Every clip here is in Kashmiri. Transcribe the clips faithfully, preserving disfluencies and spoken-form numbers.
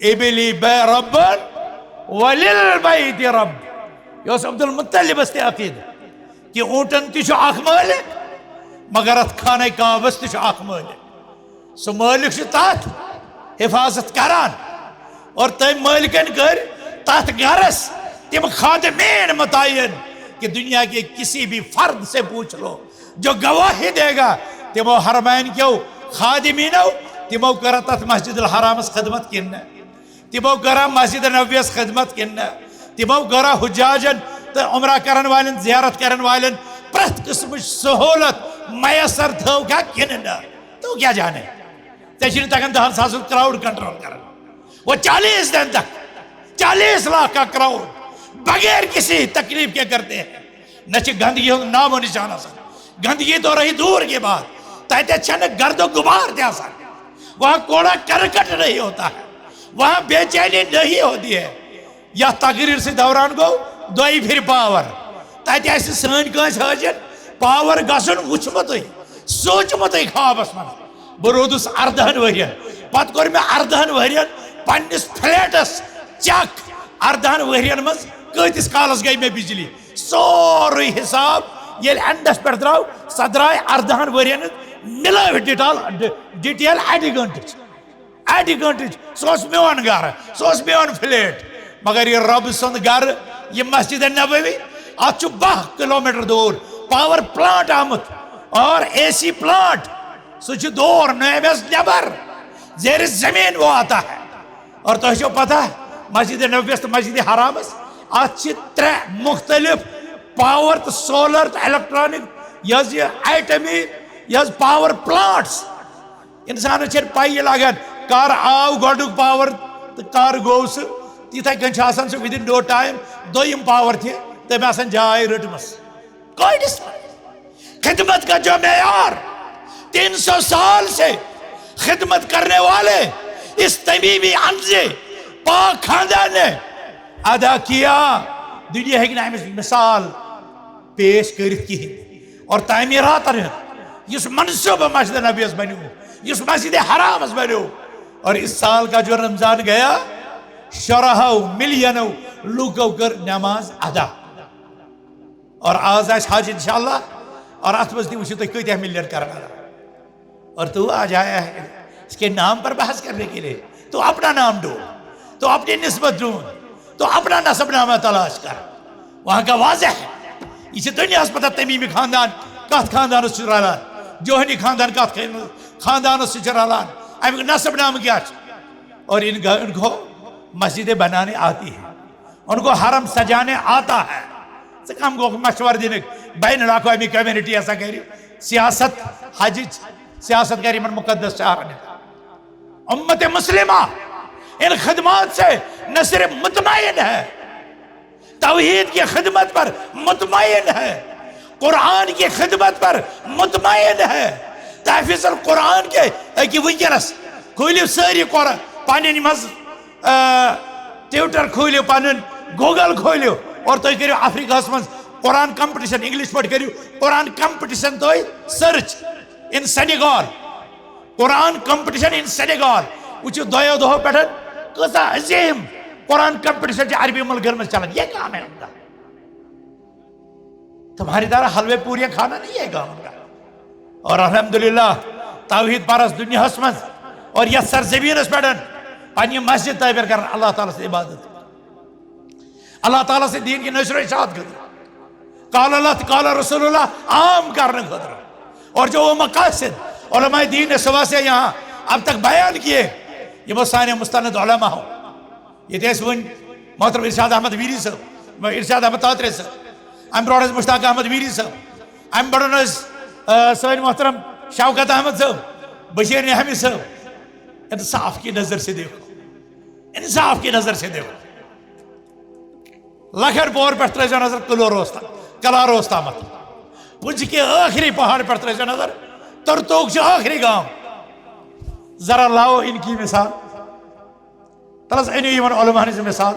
ابلی بے ربن ولل بیت رب۔ یہ اوس عبدالمطلبس تہِ عقیدٕ کہ اوٗنٹن تہِ چھُ اکھ مٲلِک، مگر اتھ خانہ کعبس تہِ چھُ اکھ مٲلِک۔ سُہ مٲلِک چھُ تتھ حفاظت کران۔ اور تٔمۍ مٲلکن کٔرۍ تتھ گرس تِم خادمین متعین کہ دنیا کے کسی بھی فرد سے پوچھ لو جو گواہی دے گا، تِمو حرمین کیو خادمینو، تِمو کٔرا تتھ مسجد الحرامس خدمت کِنہٕ نہ؟ تِمو کٔرا مسجد نبویس خدمت کِنہٕ نہ؟ تِمو کٔرا حجاجن تہٕ عمرہ کرن والٮ۪ن، زیارت کرن والٮ۪ن پرٛٮ۪تھ قٕسمٕچ سہوٗلت میسر تھٲوکھا کِنہٕ نہ؟ تو کیا جانے، ژےٚ چھُے نہٕ تگان دہن ساسن کراوڈ کنٹرول کرُن۔ وہ چالیس دن تک چالیس لاکھ کا کراؤڈ بغیر کسی تکلیف کے کرتے ہیں۔ نہ چھِ گندگی ہُنٛد نام و نشان آسان۔ گندگی تو رہی دور کی بات، تتہِ چھنہٕ گرد و غبار تہِ آسان۔ وہاں کوڑا کرکٹ نہیں ہوتا ہے، وہاں بے چینی نہیں ہوتی ہے۔ یتھ تقریر سۭتۍ دوران گوٚو دۄیہِ پھِرِ پاور۔ تتہِ آسہِ سٲنۍ کٲنٛسہِ حٲجِن پاور گژھُن وُچھمُتٕے، سوٗنٛچمُتٕے خوابس منٛز۔ بہٕ روٗدُس اردہن ؤرین، پتہٕ کوٚر مےٚ اردہن ؤرین پننِس فلیٹس چیک، اردہن ؤرین منٛز کۭتِس کالس گٔے مےٚ بجلی۔ سورُے حساب ییٚلہِ اینڈس پٮ۪ٹھ درٛاو، سۄ درٛاے اردہن ؤرین ہٕنٛز مِلٲوِتھ ڈیٹال، ڈ-، ڈیٹیل اَڑِ گٲنٛٹٕچ۔ اَڑِ گٲنٛٹٕچ۔ سُہ اوس میون گرٕ، سُہ اوس میون فلیٹ۔ مگر یہِ رۄب سُنٛد گرٕ، یہِ مسجد نبوی، اتھ چھُ باہ کلومیٹر دوٗر پاور پلانٹ آمُت اور اے سی پلانٹ۔ سُہ چھُ دوٗر، نٲمِس نٮ۪بر، زیر زمین وہ آتا ہے۔ اور تۄہہِ چھو پتہ، مسجد نبویس تہٕ مسجد حرامس، اتھ چھِ ترٛےٚ مختلف پاور تہٕ سولر تہٕ الیکٹرانک، یہِ حظ یہِ ایٹمی، یہِ حظ پاور پلانٹس۔ انسانس چھنہٕ پَیی لگان کر آو گۄڈنیُک پاور تہٕ کر گوٚو سُہ۔ تِتھے کٔنۍ چھُ آسان سُہ within no time دوٚیِم پاور تہِ تٔمۍ آسان جاے رٔٹمٕژ۔ کٲنٛسہِ خدمت کا جو معیار، تین سو سال سے خدمت کرنے والے اس تمیمی انزے پاک خاندان نے ادا کیا۔ دنیا ہیٚکہِ نہٕ أمِس مثال پیش کٔرِتھ کِہیٖنۍ۔ اور تعمیراتن ہُنٛد یُس منصوبہٕ مسجد نبویس بنیو، یُس مسجد حرامس بنیو، اور اس سال کا جو رمضان گیا، شُراہو ملینو لوٗکو کٔر نماز ادا۔ اور آز آسہِ حج انشاءاللہ، اور اتھ منٛز تہِ وٕچھِو تُہۍ کۭتیاہ ملین کرن ادا۔ اور تو آج آیا ہے اس کے نام پر بحث کرنے کے لیے؟ تو اپنا نام ڈھونڈ، تو اپنی نسبت ڈھونڈ، تو اپنا نسب نامہ تلاش کر۔ وہاں کا واضح ہے، یہ چھِ دنیاہس پتہ تمیمی خاندان کتھ خاندانس چھُ رلان، جوہنی خاندان کتھ خاندانس سۭتۍ چھُ رلان، امیُک نسب نامہٕ کیٛاہ چھُ۔ اور ان گھر-، ان کو مسجدیں بنانے آتی ہیں، ان کو حرم سجانے آتا ہے۔ ژٕ کم گوٚکھ مشورٕ دِنٕکۍ بین الاقوامی کمیونٹی ہسا کرِ سیاست حجٕچ، سیاست کرِ یِمن مقدس شہرن ہٕنٛز۔ امت مسلمہ ان خدمات سے نہ صرف مطمئن ہے، توحید کی خدمت پر مطمئن ہے، قرآن کی خدمت پر مطمئن ہے۔ تحفظ القرآن کے، أکہِ وٕنکیٚنس کھوٗلِو سٲری قرآن پنٕنۍ منٛز، آ، ٹویٹر کھوٗلِو پنُن، گوگل کھوٗلِو اور تُہۍ کٔرِو افریقہس منٛز قرآن کمپٹیشن، انگلش پٲٹھۍ کٔرِو قرآن کمپٹیشن تُہۍ سرچ ان سینیگال۔ قرآن کمپٹیشن ان سینیگال۔ وٕچھِو دۄیو دۄہو پٮ۪ٹھ کۭژاہ عظیٖم قرآن کمپٹیشن چھِ عربی مُلکن منٛز چلان۔ یہ کام ہے ان کا؟ تمہاری طرح حلوے پوریاں کھانا نہیں ہے گاؤں کا۔ اور الحمدللہ، توحید پرست دنیاہس منٛز اور یتھ سرزمینس پٮ۪ٹھ پننہِ مسجد تعمیر کران، اللہ تعالیٰ سٕنٛز عبادت، اللہ تعالیٰ سٕنٛدِ دیٖن کہِ نشر و اشاعت خٲطرٕ، قال اللہ، قال رسول اللہ عام کرنہٕ خٲطرٕ۔ اور جو وہ مقاصد علماء دین نے صبح سے یہاں اب تک بیان کیے، یہ وہ سارے مستند علماء ہو۔ ییٚتہِ ٲسۍ وۄنۍ محترم ارشاد احمد ویری صٲب، ارشاد احمد تاترے صٲب، امہِ برونٛٹھ ٲسۍ مشتاق احمد ویری صٲب، امہِ برونٛٹھ ٲسۍ، آ، سٲنۍ محترم شوکت احمد صٲب، بشیر نعمی صٲب۔ انصاف کی نظر سے دیکھو، انصاف کی نظر سے دیکھو۔ لکھن پور پٮ۪ٹھ ترٲیزیو نظر کلوروس تام، کلاروس تامتھ۔ پُنچہِ کہِ ٲخری پہاڑ پٮ۪ٹھ ترٲیزیو نظر، ترتوک چھُ ٲخری گام۔ ذرا لاؤ ان کی مثال۔ تلس أنِو یِمن علماہن ہٕنٛز مثال،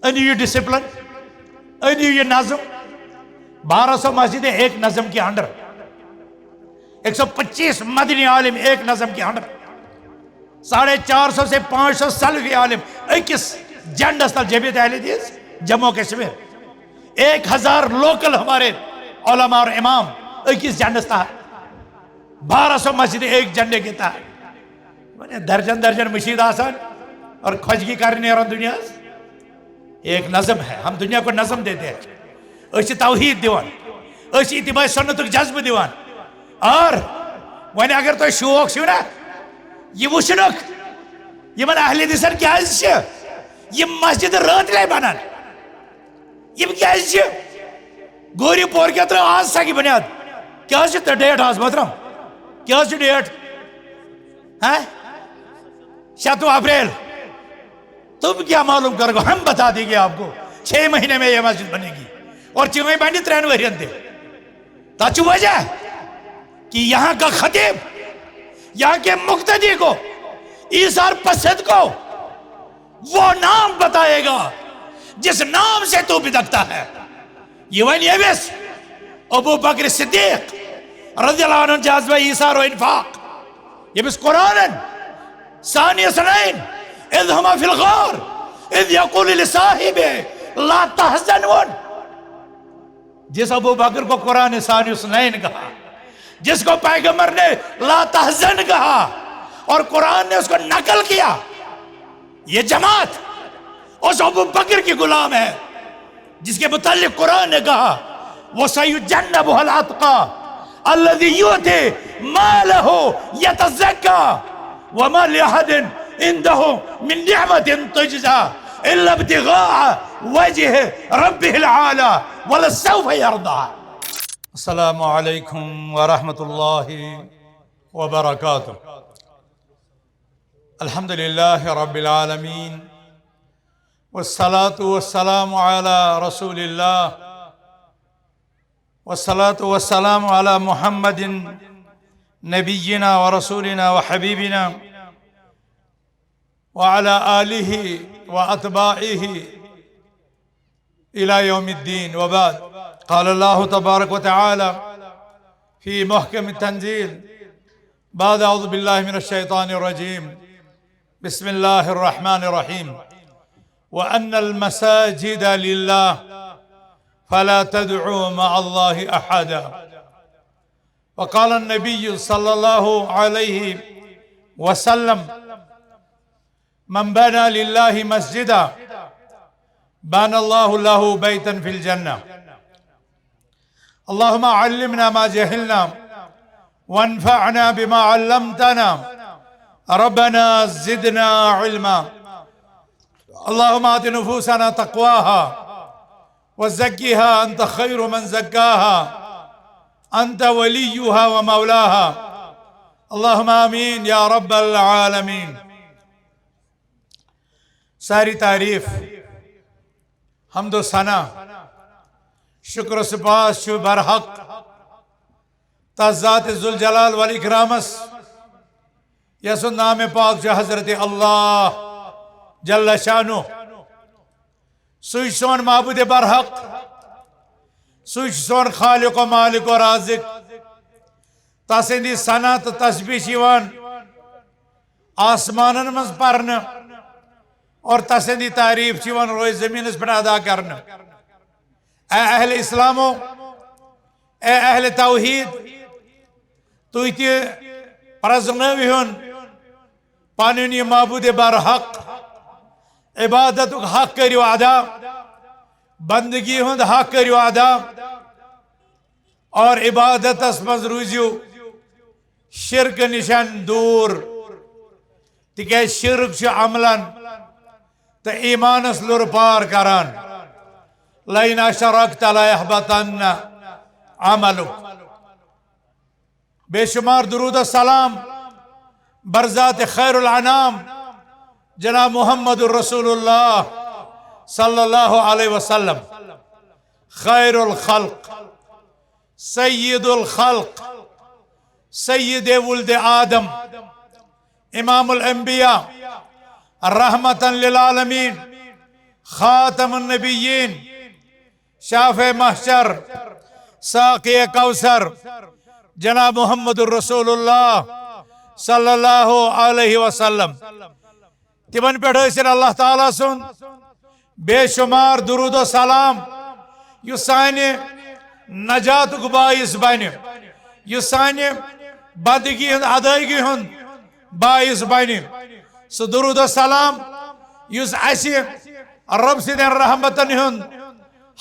أنِو یہِ ڈسپلن، أنِو یہِ نظم۔ بارہ سو مسجدیں ایک نظم کے اندر، ایک سو پچیس مدنی عالم ایک نظم کے اندر، ساڑھے چار سو سے پانچ سو سلفی عالم اکس جھنڈس تل، جمعیت اہل حدیث جموں کشمیر، ایک ہزار لوکل ہمارے علماء اور امام اکس جھنڈس تحت، بارہ سو مسجد ایک جھنڈے کے تحت۔ وۄنۍ درجن درجن مشید آسان اور خۄجگی کرنہِ نیران دنیاہس۔ یہ ایک نظم ہے، ہم دنیا کو نظم دیتے ہیں۔ أسۍ چھِ توحید دِوان، أسۍ چھِ اتباع سنتُک جذبہٕ دِوان۔ اور وۄنۍ اگر تۄہہِ شوق چھُو نا یہِ وٕچھنُک، یِمن اہل حدیثن کیازِ چھِ یِم مسجد رٲتۍ لے بنان؟ یِم کیازِ چھِ؟ گوری پور کیٛاہ ترٲو آز سگہِ بنیاد؟ کیٛاہ حظ چھُ ڈیٹ آز محترم؟ کیٛاہ حظ چھُ ڈیٹ؟ ہاں؟ شتوُہ اپریل۔ تم کیا معلوم کرو گے؟ ہم بتا دیں گے آپ کو، چھ مہینے میں یہ مسجد بنے گی اور چویں بنی ترین ورین دے۔ تتھ چھُ وجہ کہ یہاں کا خطیب، یہاں کے مقتدی کو، ایثار پسند کو وہ نام بتائے گا جس نام سے تو بدکتا ہے۔ یہ ونہِ ییٚمِس ابو بکر صدیق رضی اللہ عنہ جذبہ ایثار و انفاق، ییٚمِس قرآنن ثانی اثنین اذ ہما فی الغار اذ یقول لصاحبہ لا تحزن ون، جس ابو بکر کو قرآن ثانی اثنین کہا، جس کو پیغمبر نے لا تحزن کہا اور قرآن نے اس کو نقل کیا، یہ جماعت اس ابو بکر کی غلام ہے جس کے متعلق قرآن نے کہا، وسیجنبها الاتقى الذي يؤتي ماله يتزكى وما لأحد عنده من نعمة تجزى إلا ابتغاء وجه ربه الأعلى ولسوف يرضى. السلام عليكم ورحمة الله وبركاته. الحمد لله رب العالمين، والصلاة والسلام على رسول الله، والصلاة والسلام على محمد نبينا ورسولنا وحبيبنا وعلى آله وأتباعه إلى يوم الدين، وبعد. قال الله تبارك وتعالى في محكم التنزيل بعد أعوذ بالله من الشيطان الرجيم. بسم الله الرحمن الرحيم. وأن المساجد لله فلا تدعوا مع الله أحدا. وقال النبي صلى الله عليه وسلم: من بنى لله مسجدا بنى الله له بيتا في الجنة. اللهم علمنا ما جهلنا وانفعنا بما علمتنا. ربنا زدنا علما. اللهم آت نفوسنا تقواها وزكها أنت خير من زكاها أنت وليها ومولاها. اللهم آمين يا رب العالمين. ساری تعریف، حمد و ثنا، شکر و سپاس چھُ برحق تس ذات ذوالجلال والاکرامس، یسُنٛد نام پاک چھُ حضرت اللہ جل شانہ۔ سُے چھُ سون معبود برحق، سُے چھُ سون خالق و مالک و رازق۔ تسٕنٛدی ثنا تہٕ تسبیح چھِ یِوان آسمانن منٛز پرنہٕ اور تسٕنٛدی تعریف چھِ یِوان روئے زمینس پٮ۪ٹھ ادا کرنہٕ۔ اے اہل اسلامو، اے اہل توحید، تُہۍ تہِ پرزنٲوِہُن پنُن یہِ معبود برحق، عبادتُک حق کٔرِو ادا، بندگی ہُنٛد حق کٔرِو ادا، اور عبادتس منٛز روٗزِو شرک نِشن دوٗر، تِکیازِ شرک چھُ عملن تہٕ ایمانس لُرٕ پار کران۔ لئن اشرکت لیحبطن عملک۔ بے شمار درود و سلام بر ذات خیر الانام جناب محمد رسول اللہ صلی اللہ علیہ وسلم، خیر الخلق، سید الخلق، سید ولد آدم، امام الانبیاء، رحمتا للعالمین، خاتم النبیین، شافع محشر، ساقی کوثر، جناب محمد رسول اللہ صلی اللہ علیہ وسلم۔ تمن پٮ۪ٹھ ٲسِن اللہ تعالیٰ سُنٛد بے شمار درود و سلام، یُس سانہِ نجاتُک باعث بنہِ، یُس سانہِ بندگی ہُنٛد ادٲیگی ہُنٛد باعث بنہِ۔ سُہ درود و سلام یُس اسہِ رب سٕنٛدٮ۪ن رحمتن ہُنٛد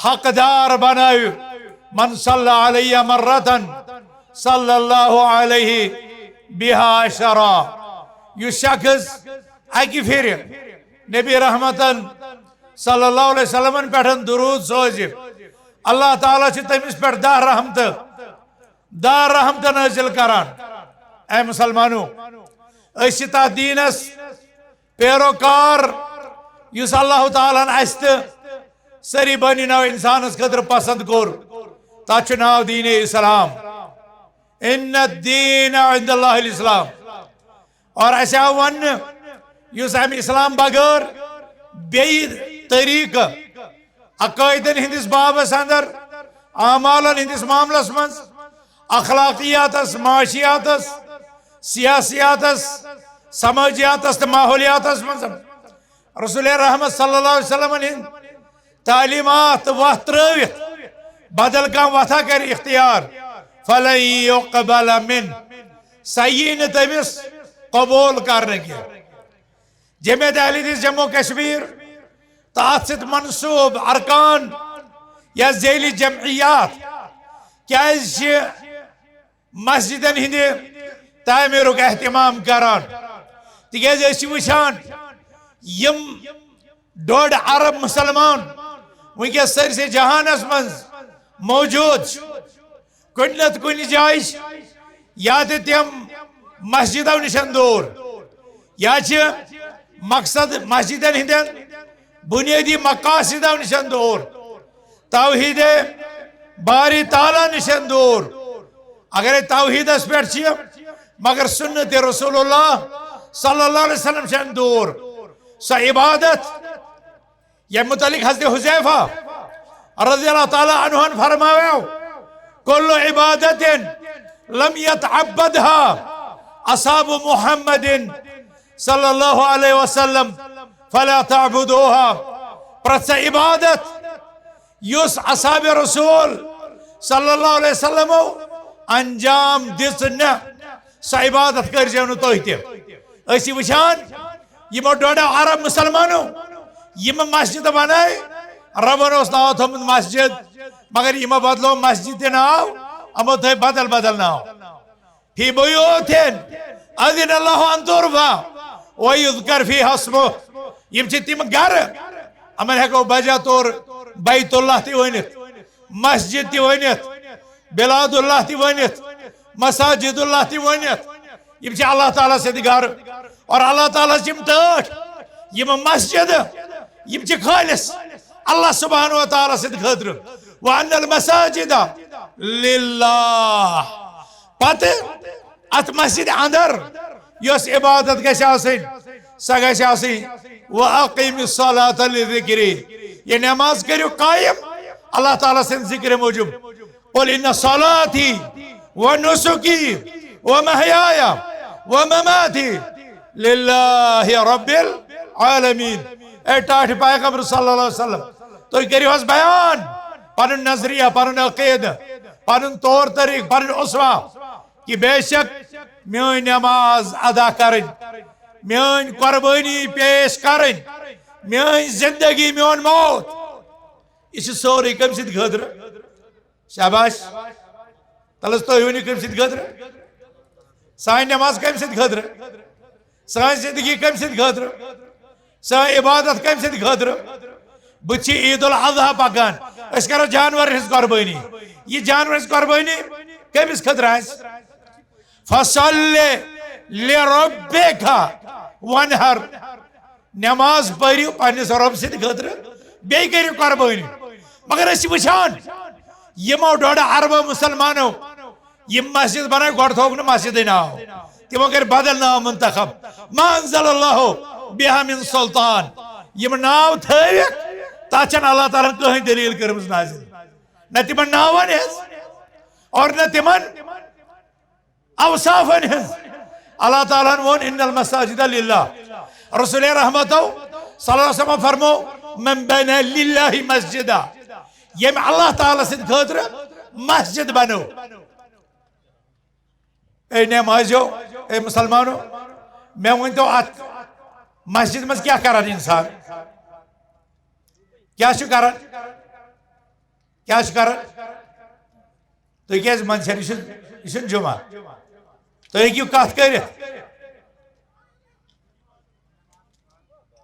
حقدار بناوِ۔ من صلی علی مرتن صلی اللہ علیہ بها عشرا۔ یُس شخص اکہِ پھرِ نبی رحمتن صلی اللہ علیہ وسلمن پٮ۪ٹھ درود سوزِ، اللہ تعالیٰ چھُ تٔمِس پٮ۪ٹھ دَہ رحمتہٕ، دَہ رحمتہٕ نٲزِل کران۔ اے مسلمانو، أسۍ چھِ تتھ دیٖنس پیروکار یُس اللہ تعالیٰ ہن اسہِ تہٕ سٲری بنی نوع انسانس خٲطرٕ پسند کوٚر، تتھ چھُ ناو دین اسلام۔ ان الدین عند اللہ الاسلام۔ اور اسہِ آو وننہٕ یُس امہِ اسلام بغٲر بیٚیہِ طریقہٕ عقٲیدن ہٕنٛدِس بابس اندر، اعمالن ہٕنٛدِس معاملس منٛز، اخلاقیاتس، معاشیاتس، سیاسیاتس، سمٲجیاتس تہٕ ماحولیاتس منٛز رسول رحمت صلی اللہ علیہ وسلم ہٕنٛدۍ تعلیمات وتھ ترٲوِتھ بدل کانٛہہ وتھا کرِ اختیار، فلن یقبل منہ، سۄ یی نہٕ تٔمِس قبول کرنہٕ کینٛہہ۔ جمعیت اہل حدیث جموں کشمیر تہٕ اتھ سۭتۍ منسوب ارکان یا ذیلی جمعیات کیازِ چھِ مسجدن ہٕنٛدِ تعمیٖرُک اہتمام کران؟ تِکیازِ أسۍ چھِ وٕچھان، یِم ڈوٚڈ ارب مسلمان وٕنکیٚس سٲرسٕے جہانس منٛز موجود چھِ، کُنہِ نتہٕ کُنہِ جایہِ چھِ یا تہِ تِم مسجدو نِشن دوٗر، یا چھِ مقصد مسجدن ہٕنٛدٮ۪ن بنیٲدی مقاصدو نِشن دوٗر، توحید باری تعالیٰ نِشن دوٗر۔ اگرے توحیدس پٮ۪ٹھ چھِ، مگر سنت رسول اللہ صلی اللہ علیہ وسلم چھن دوٗر۔ سۄ عبادت ییٚمہِ متعلق حضرت حذیفہ رضی اللہ تعالیٰ عنہ فرماویو، کل عبادت لم یتعبدها اصحاب محمد صلی اللہ علیہ وسلم فلا تعبدوها۔ پرٛٮ۪تھ سۄ عبادت یُس اصحاب رسول صلی اللہ علیہ وسلمو انجام دِژ نہٕ، سۄ عبادت کٔرۍزیو نہٕ تُہۍ تہِ۔ أسۍ چھِ وٕچھان، یِمو ڈوڈو عرب مسلمانو یِم مسجد بنٲے، ربن اوس ناو تھوٚمُت مسجد، مگر یِمو بدلو مسجد تہِ ناو، یِمو تھٲے بدل بدل ناو۔ فی بیوت اذن اللہ ان ترفع و یذکر فیہا اسمہ۔ یِم چھِ تِم گرٕ، یِمن ہٮ۪کو بجا طور بیت اللہ تہِ ؤنِتھ، مسجد تہِ ؤنِتھ، بلاد اللہ تہِ ؤنِتھ، مساجد اللہ تہِ ؤنِتھ۔ یِم چھِ اللہ تعالیٰ سٕنٛدۍ گرٕ۔ اور اللہ تعالیٰ چھِ یِم ٹٲٹھۍ، یِم مسجد، یِم چھِ خٲلص اللہ سبحانہ و تعالیٰ سٕنٛدِ خٲطرٕ۔ وَأَنَّ الْمَسَاجِدَ لِلَّهِ۔ پتہٕ اتھ مسجد اندر یۄس عبادت گژھِ آسٕنۍ، سۄ گژھِ آسٕنۍ، وَأَقِمِ الصَّلَاةَ لِذِكْرِي۔ یہ نماز کٔرِو قائم اللہ تعالیٰ سٕنٛدِ ذکر موجب۔ قل ان صلاتی و نسکی و محیای و مماتی للہ رب العالمین۔ اے ٹاٹھۍ پیغمبر صلی اللہ علیہ وسلم، تُہۍ کٔرِو حظ بیان پنُن نظریہ، پنُن عقیدٕ، پنُن طور طریقہٕ، پنُن اسوہ، کہ بے شک میٲنۍ نماز ادا کرٕنۍ، میٲنۍ قربٲنی پیش کرٕنۍ، میٲنۍ زندگی، میون موت، یہِ چھُ سورُے کٔمۍ سٕنٛدِ خٲطرٕ؟ شاباش۔ تلس تُہۍ ؤنِو کٔمۍ سٕنٛدِ خٲطرٕ؟ سانہِ نماز کٔمۍ سٕنٛدِ خٲطرٕ؟ سانہِ زندگی کٔمۍ سٕنٛدِ خٲطرٕ؟ سٲنۍ عبادت کٔمۍ سٕنٛدِ خٲطرٕ؟ بہٕ چھِ عید الاضحیٰ پکان، أسۍ کرو جانور ہٕنٛز قربٲنی۔ یہِ جانور ہٕنٛز قربٲنی کٔمِس خٲطرٕ آسہِ؟ فصل لربک وانحر۔ نماز پٔرِو پننِس رۄب سٕنٛدِ خٲطرٕ، بیٚیہِ کٔرِو قربٲنی۔ مگر أسۍ چھِ وٕچھان، یِمو ڈۄڈ اربو مسلمانو یِم مسجد بنٲے، گۄڈٕ تھووُکھ نہٕ مسجدٕے ناو، تِمو کٔرۍ بدل ناو منتخب۔ ما انزل اللہ بها من سلطان۔ یِم ناو تھٲوِکھ، تتھ چھنہٕ اللہ تعالیٰ ہن کٕہٕنۍ دلیل کٔرمٕژ نازل۔ نہ تِمن ناون ہٕنٛز اور نہ تِمن اوصافن ہٕنٛز۔ اللہ تعالیٰ ہن ووٚن، "ان المساجد للہ۔" رسول رحمتو صلی اللہ علیہ وسلم فرمو، "من بنى للہ مسجدا۔" ییٚمۍ اللہ تعالیٰ سٕنٛدِ خٲطرٕ مسجد بنٲو۔ اے نمازیو، اے مسلمانو، مےٚ ؤنۍتو، اتھ مسجد منٛز کیٛاہ کران انسان؟ کیٛاہ چھُ کران؟ کیٛاہ چھُ کران؟ تُہۍ کیٛازِ منٛدچھان؟ یہِ چھُ، یہِ چھُنہٕ جمعہ۔ تُہۍ ہیٚکِو کتھ کٔرِتھ۔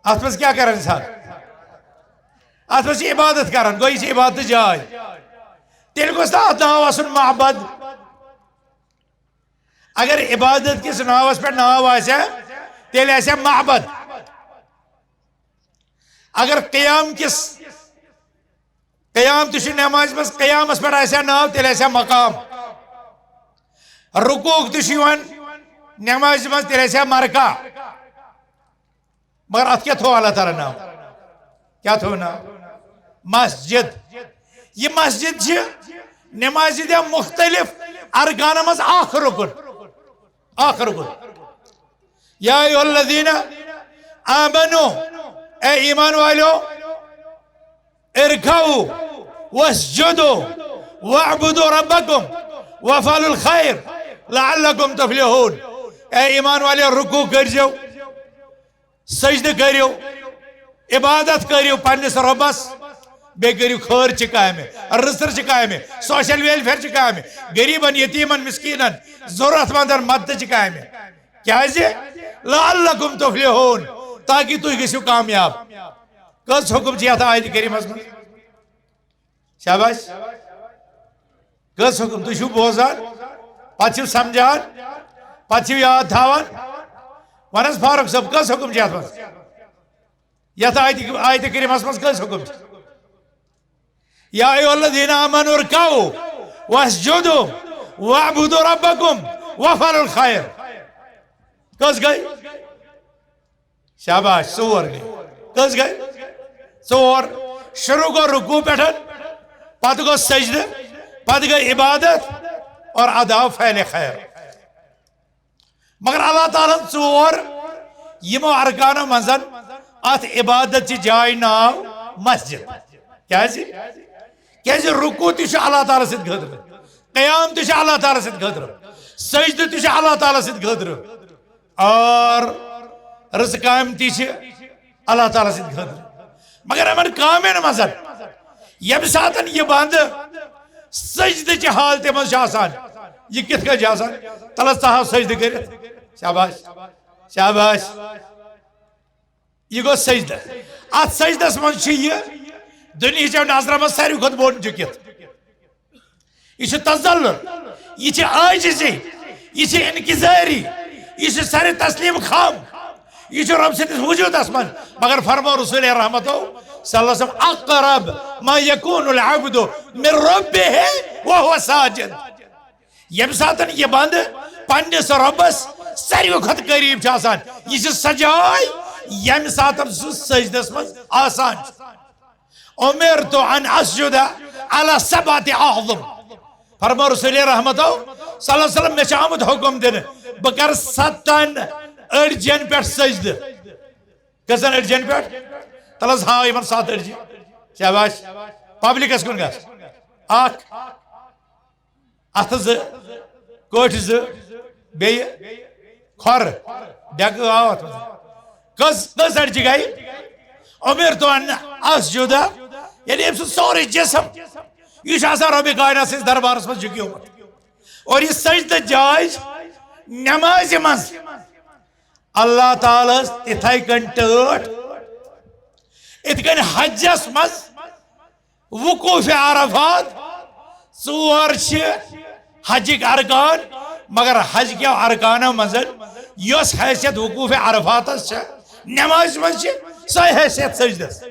اتھ منٛز کیٛاہ کران انسان؟ اتھ منٛز چھِ عبادت کران، گوٚو یہِ چھِ عبادتٕچ جاے۔ تیٚلہِ گوٚژھ نہٕ اتھ ناو آسُن معبد۔ اگر عبادت کِس ناوس پٮ۪ٹھ ناو آسہِ ہا، تیٚلہِ آسہِ ہا معبد۔ اگر قیام کِس، قیام تہِ چھُ نمازِ منٛز، قیامس پٮ۪ٹھ آسہِ ہا ناو، تیٚلہِ آسہِ ہا مقام۔ رکوع تہِ چھُ یِوان نمازِ منٛز، تیٚلہِ آسہِ ہا مرکع۔ مگر اتھ کیٛاہ تھوٚو اللہ تعالیٰ ناو؟ کیٛاہ تھوٚو ناو؟ مسجد۔ یہِ مسجد چھِ نمازِ ہٕنٛدٮ۪ن مختلف ارکانن منٛز اکھ رُکُن۔ اکھ رُکُن۔ یا ایھا الذین آمنو، اے ایمان والیو، ارکعوا واسجدوا واعبدوا ربکم وافعلوا الخیر لعلکم تفلحون۔ اے ایمان والیو، رکوع کٔرۍزیو، سجدٕ کٔرِو، عبادت کٔرِو پننِس رۄبس، بیٚیہِ کٔرِو خٲرچہِ کامہِ، رٕژرچہِ کامہِ، سوشل ویلفیئرچہِ کامہِ، غریبن، یتیمن، مسکینن، ضرورت مندن مددٕچہِ کامہِ۔ کیازِ؟ لعلکم تفلحون، تاکہ تُہۍ گٔژھِو کامیاب۔ کٔژ حکم چھِ یتھ آیتہِ کریمس منٛز؟ شاباش۔ کٔژ حکم؟ تُہۍ چھِو بوزان، پتہٕ چھِو سمجھان، پتہٕ چھِو یاد تھاوان۔ ون حظ فاروق صٲب، کٔژ حکم چھِ یتھ منٛز؟ یتھ آیتہِ، آیتہِ کریمس منٛز کٔژ حکم چھِ؟ یا ایھا الذین آمنوا ارکعوا واسجدوا واعبدوا ربکم وافعلوا الخیر۔ کٔژ گٔے؟ شاباش، ژور گٔے۔ کٔژ گٔے؟ ژور۔ شروع گوٚو رکوع پٮ۪ٹھ، پتہٕ گوٚو سجدٕ، پتہٕ گٔے عبادت اور ادا فعل خیر۔ مگر اللہ تعالیٰ ہن ژور یِمو ارکانو منٛز اتھ عبادت چہِ جایہِ ناو مسجد۔ کیازِ؟ کیازِ رکوع تہِ چھُ اللہ تعالیٰ سٕنٛدِ خٲطرٕ، قیام تہِ چھُ اللہ تعالیٰ سٕنٛدِ خٲطرٕ، سجدٕ تہِ چھُ اللہ تعالیٰ سٕنٛدِ خٲطرٕ، اور رٕژٕ کامہِ تہِ چھِ اللہ تعالیٰ سٕنٛدِ خٲطرٕ۔ مگر یِمن کامٮ۪ن منٛز ییٚمہِ ساتہٕ یہِ بنٛدٕ سجدٕ چہِ حالتہِ منٛز چھُ آسان، یہِ کِتھ کٔنۍ چھُ آسان؟ تلس ژاہو سجدٕ کٔرِتھ۔ شاباش، شاباش۔ یہِ گوٚو سجدٕ۔ اتھ سجدس منٛز چھُ یہِ دُنیہٕچو نظرن منٛز ساروی کھۄتہٕ بوٚڑ جُکِتھ۔ یہِ چھُ تذلل، یہِ چھِ عاجزی، یہِ چھِ انکساری، یہِ چھُ سر تسلیم خم، یہِ چھُ رۄب سٕنٛدِس وجوٗدس منٛز۔ مگر فرمو رسول رحمتو صلی اللہ علیہ وسلم، اقرب ما یکون العبد من ربہ وہو ساجد۔ ییٚمہِ ساتہٕ یہِ بندٕ پننِس رۄبس ساروی کھۄتہٕ قریب چھُ آسان، یہِ چھِ سۄ جاے ییٚمہِ ساتہٕ سُہ سجدس منٛز آسان چھُ۔ امرت ان اسجد علی سبعۃ اعظم۔ فرمو رسول رحمتو صلی اللہ علیہ وسلم، مےٚ چھُ آمُت حکم دِنہٕ، بہٕ کرٕ ستن أڈجن پٮ۪ٹھ سجدٕ۔ کٔژن أڈجن پٮ۪ٹھ؟ تلس ہاو یِمن ستھ أڈجہِ۔ شاباش۔ پبلکس کُن گژھ۔ اکھ، اتھٕ زٕ، کٲٹھۍ زٕ، بیٚیہِ کھۄر، ڈیکہٕ آو اتھ منٛز۔ کٔژ، کٔژ أڈجہِ گٔے؟ امرت ان اسجد، یعنی أمۍ سُنٛد سورُے جسم، یہِ چھُ آسان رۄبِ کائنات سٕنٛدِس دربارس منٛز جُکیومُت۔ اور یہِ سجدٕ جاے چھِ نمازِ منٛز اللہ تعالیٰ ہس تِتھے کٔنۍ ٹٲٹھ، یِتھ کٔنۍ حجس منٛز وقوف عرفات۔ ژور چھِ حجٕکۍ ارکان، مگر حج کیو ارکانو منٛز یۄس حیثیت وقوف عرفاتس چھےٚ، نمازِ منٛز چھِ سۄے حیثیت سجدس۔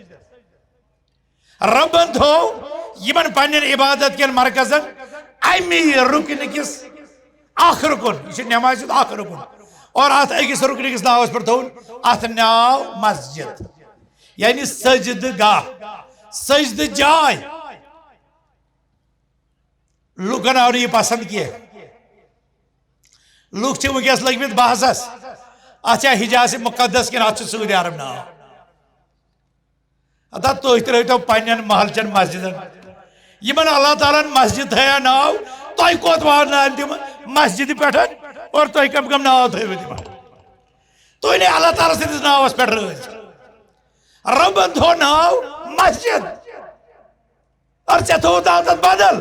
رۄبن تھوو یِمن پننٮ۪ن عبادت کٮ۪ن مرکزن امی رُکنہٕ کِس اکھ رُکُن، یہِ چھُ نمازِ ہُنٛد اکھ رُکُن، اور اتھ أکِس رُکنہٕ کِس ناوس پٮ۪ٹھ تھووُن اتھ ناو مسجد، یعنی سجدٕ گاہ، سجدٕ جاے۔ لُکن آو نہٕ یہِ پسند کینٛہہ۔ لوٗکھ چھِ وٕنکیٚس لٔگمٕتۍ بحثس، اتھ چھا حجاز مقدس کِنہٕ اتھ چھُ سعودی عرب ناو؟ ہتا تُہۍ ترٛٲوتو پننٮ۪ن محلہٕ چٮ۪ن مسجدن۔ یِمن اللہ تعالیٰ ہن مسجد تھٲیا ناو، تۄہہِ کوٚت واتناون تِم مسجدِ پٮ۪ٹھ؟ اور تۄہہِ کم کم ناو تھٲوِو تِمن؟ تُہۍ نے اللہ تعالیٰ سٕنٛدِس ناوس پٮ۪ٹھ رٲضۍ۔ رۄبن تھوٚو ناو مسجد، اور ژےٚ تھوٚوُتھ ناو تتھ بدل۔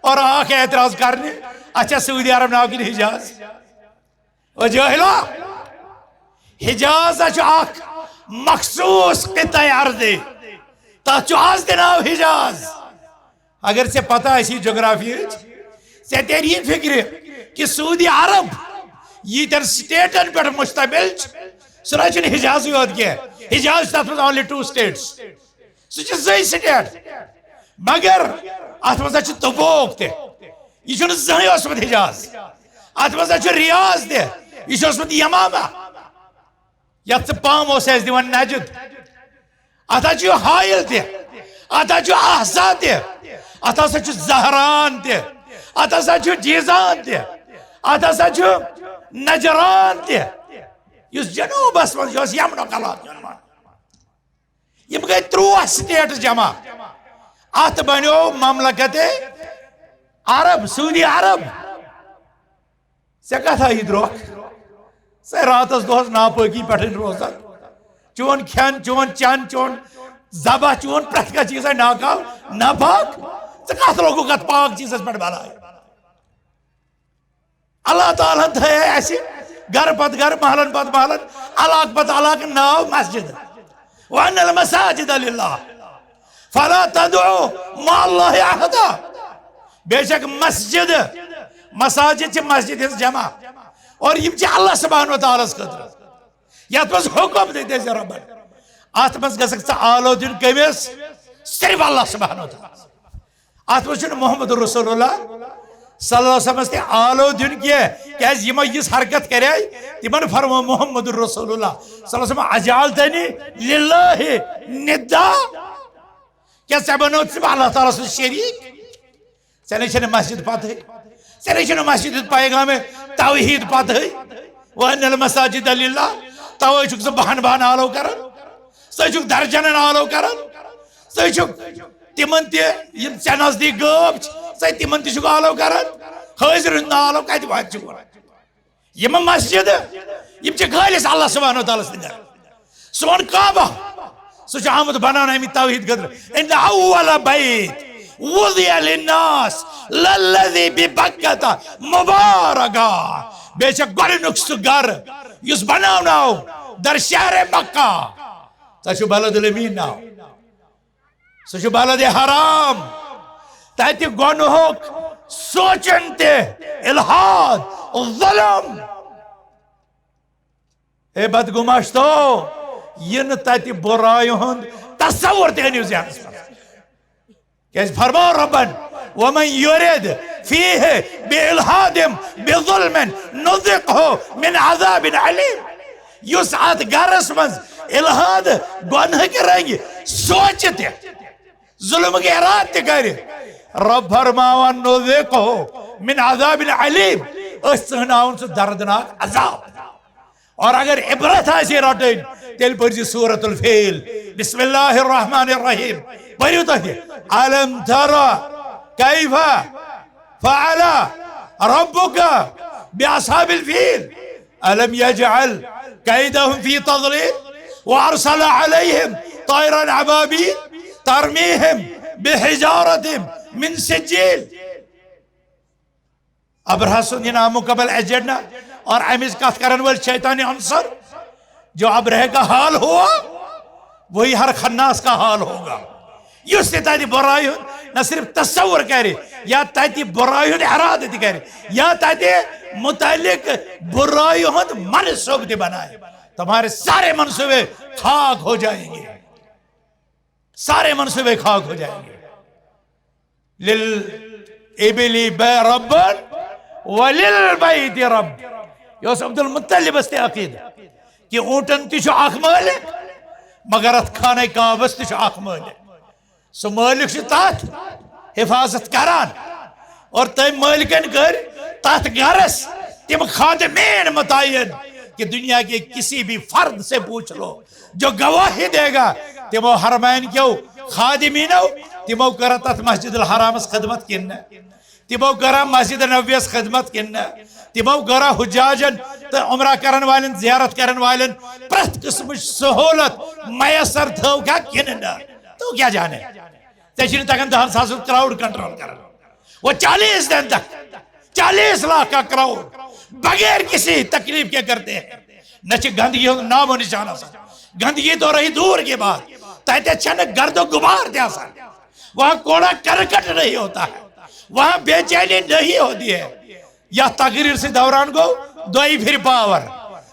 اور آکھ اعتراض کرنہِ، اچھا سعودی عرب ناو کِنہٕ حجاز؟ او جٲہلو، حجاز ہا چھُ اکھ مخصوص قطعہ ارضی، تتھ چھُ آز تہِ ناو حجاز۔ اگر ژےٚ پتہ آسی جغرافیہٕچ، ژےٚ تیٚلہِ یہِ فکرِ کہ سعودی عرب ییٖتٮ۪ن سٹیٹن پٮ۪ٹھ مشتمل چھُ، سُہ نہ چھُنہٕ حجازٕے یوت کینٛہہ۔ حجاز چھُ تتھ منٛز only two states۔ سُہ چھُ زٕے سٹیٹ، مگر اتھ منٛز ہا چھُ تبوک تہِ۔ یہِ چھُنہٕ زٕہٕنۍ اوسمُت حجاز۔ اتھ منٛز ہا چھُ ریاض تہِ۔ یہِ چھُ اوسمُت یمامہ، یتھ ژٕ پام اوس اَسہِ دِوان نجد۔ اتھ ہا چھُ حائل تہِ، اتھ ہا چھُ احسا تہِ، اتھ ہسا چھُ زہران تہِ، اتھ ہسا چھُ جیزان تہِ، اتھ ہسا چھُ نجران تہِ، یُس جنوٗبس منٛز چھُ، یۄس یمنُک علاقہٕ یِوان ماننہٕ۔ یِم گٔے ترٛواہ سٹیٹ جمع۔ اتھ بنیو مملکت عرب، سعودی عرب۔ ژےٚ کتھ آیی درٛۄکھ؟ ژٕ راتس دۄہس ناپٲکی پٮ۪ٹھٕے روزان۔ چون کھٮ۪ن، چون چٮ۪ن، چون ذبح، چون پرٛٮ۪تھ کانٛہہ چیٖز آے ناکاو، ناپاک۔ ژٕ کتھ لوگُکھ اتھ پاک چیٖزس پٮ۪ٹھ بلاے؟ اللہ تعالیٰ ہن تھٲے اسہِ گرٕ پتہٕ گرٕ، محلن پتہٕ محلن، علاقہٕ پتہٕ علاقہٕ ناو مسجد۔ وَأَنَّ الْمَسَاجِدَ لِلَّهِ فَلَا تَدْعُوا مَعَ اللَّهِ أَحَدًا۔ بے شک مسجد، مساجد چھِ مسجد ہٕنٛز جمع، اور یِم چھِ اللہ سبحانہ و تعالیٰ ہس خٲطرٕ۔ یتھ منٛز حکم دیُت اَسہِ رۄبن، اتھ منٛز گژھکھ ژٕ آلو دیُن کٔمِس؟ صرف اللہ سبحانہ و تعالیٰ۔ اتھ منٛز چھُنہٕ محمد رسول اللہ صلی اللہ علیہ وسلمس تہِ آلو دیُن کینٛہہ، کیازِ یِمو یِژھ حرکت کرے، تِمن فرمو محمد رسول اللہ صلی اللہ علیہ وسلم، اجعلتنی للہ ندا، کیٛاہ ژےٚ بنووُتھ ژٕ اللہ تعالیٰ سُنٛد شریٖک؟ ژےٚ نے چھےٚ نہٕ مسجد پتہٕے، ژےٚ نے چھُنہٕ مسجد ہُنٛد پیغام توحید پتہٕے۔ وَأَنَّ الْمَسَاجِدَ لِلَّهِ۔ توے چھُکھ ژٕ بہن بہن آلو کران، ژٕ چھُکھ درجنن آلو کران، ژٕ چھُکھ تِمن تہِ یِم ژےٚ نزدیٖک گٲو چھِ، ژٕ تِمن تہِ چھُکھ آلو کران۔ حٲضِر ہُنٛد ناو آلو کتہِ واتہِ چھُکھ وَنان؟ یِم مسجد، یِم چھِ خٲلص اللہ سبحانہ و تعالیٰ سٕنٛدِ گرٕ۔ سون کعبہ، سُہ چھُ آمُت بناونہٕ اَمہِ توحید خٲطرٕ۔ ان اول بیت وضع للناس للذی ببکۃ مبارکہ۔ بے شک گۄڈٕنیُک سُہ گرٕ یُس بناونہٕ آو در شہر مکہ، سُہ چھُ بلد الامین ناو۔ سُہ چھُ بلد حرام۔ تتہِ گۄنہُک سونچُن تہِ، الحاد، ظلم۔ اے بدگماشتو، یہِ نہٕ تتہِ بُرایہِ ہُنٛد تصور تہِ أنِو ذہنس منٛز۔ کیازِ فرماو رۄبن، ومن یرد فیہ بالحاد بظلم نذقہ من عذاب علیم۔ یُس اتھ گرس منٛز الحاد، گۄنہٕکۍ رنگۍ سونچہِ تہِ، ظلمُک ارادٕ تہِ کرِ، رۄب فرماوان، نذقہ من عذاب علیم، أسۍ ژھٕناوُن سُہ دردناک عذاب۔ اور اگر عبرت آسہِ رٹٕنۍ، تیٚلہِ پٔرزِ سورۃ الفیل۔ بسم اللہ الرحمن الرحیم۔ پٔرِو تُہۍ تہِ۔ الم تر کیف فعل ربک باصحاب الفیل۔ الم یجعل کیدہم فی تضلیل وارسل علیہم طیرا ابابیل ترمیہم بحجارۃ من سجیل۔ ابرہہ سُنٛد یہِ نامقابل ایجنڈا اور امِچ کتھ کرن وٲلۍ شیطانی عنصر، جو ابرہہ کا حال ہوا، وہی ہر خناس کا حال ہوگا۔ یُس تہِ تتہِ بُرایہِ ہُنٛد نہ صرف تصور کرِ، یا تتہِ بُرایہِ ہُنٛد ارادٕ تہِ کرِ، یا تتہِ متعلق بُرایہِ ہُنٛد منصوبہٕ تہِ بنایہِ، تمہارے سارے منصوبے خاک ہو جائیں گے، سارے منصوبے خاک ہو جائیں گے۔ للابل رب وللبیت رب۔ یہِ اوس عبدالمطلبس تہِ عقیدٕ کہ اوٗنٹن تہِ چھُ اکھ مٲلِک، مگر اتھ خانہ کعبس تہِ چھُ اکھ مٲلِک۔ سُہ مٲلِک چھُ تتھ حفاظت کران، اور تٔمۍ مٲلکن کٔرۍ تتھ گرس تم خادمین متعین کہ دنیا کے کسی بھی فرد سے پوچھ لو جو گواہی دے گا، تمو حرمین کیو خادمینو، تمو کرا تتھ مسجد الحرامس خدمت کن نہ، تمو کرا مسجد نبویس خدمت کن نہ، تمو کرا حجاجن تو عمرہ کرن والن، زیارت کرن والن پرتھ قسمچ سہولت میسر تھو کھا کن نہ۔ تو کیا جانے، ژےٚ چھُے نہٕ تگان دہن ساسن کراوڈ کنٹرول کرن۔ وہ چالیس دن تک چالیس لاکھ کا کراؤڈ بغیر کسی تکلیف کے کرتے ہیں۔ نہ چھ گندگی ہند نام و نشان آسان۔ گندگی تو رہی دور کی بات، تتہ چھنہ گرد و غبار تہ آسان۔ وہاں کوڑا کرکٹ نہیں ہوتا ہے، وہاں بے چینی نہیں ہوتی ہے۔ یا تقریر سے دوران گو دوئی پھر پاور،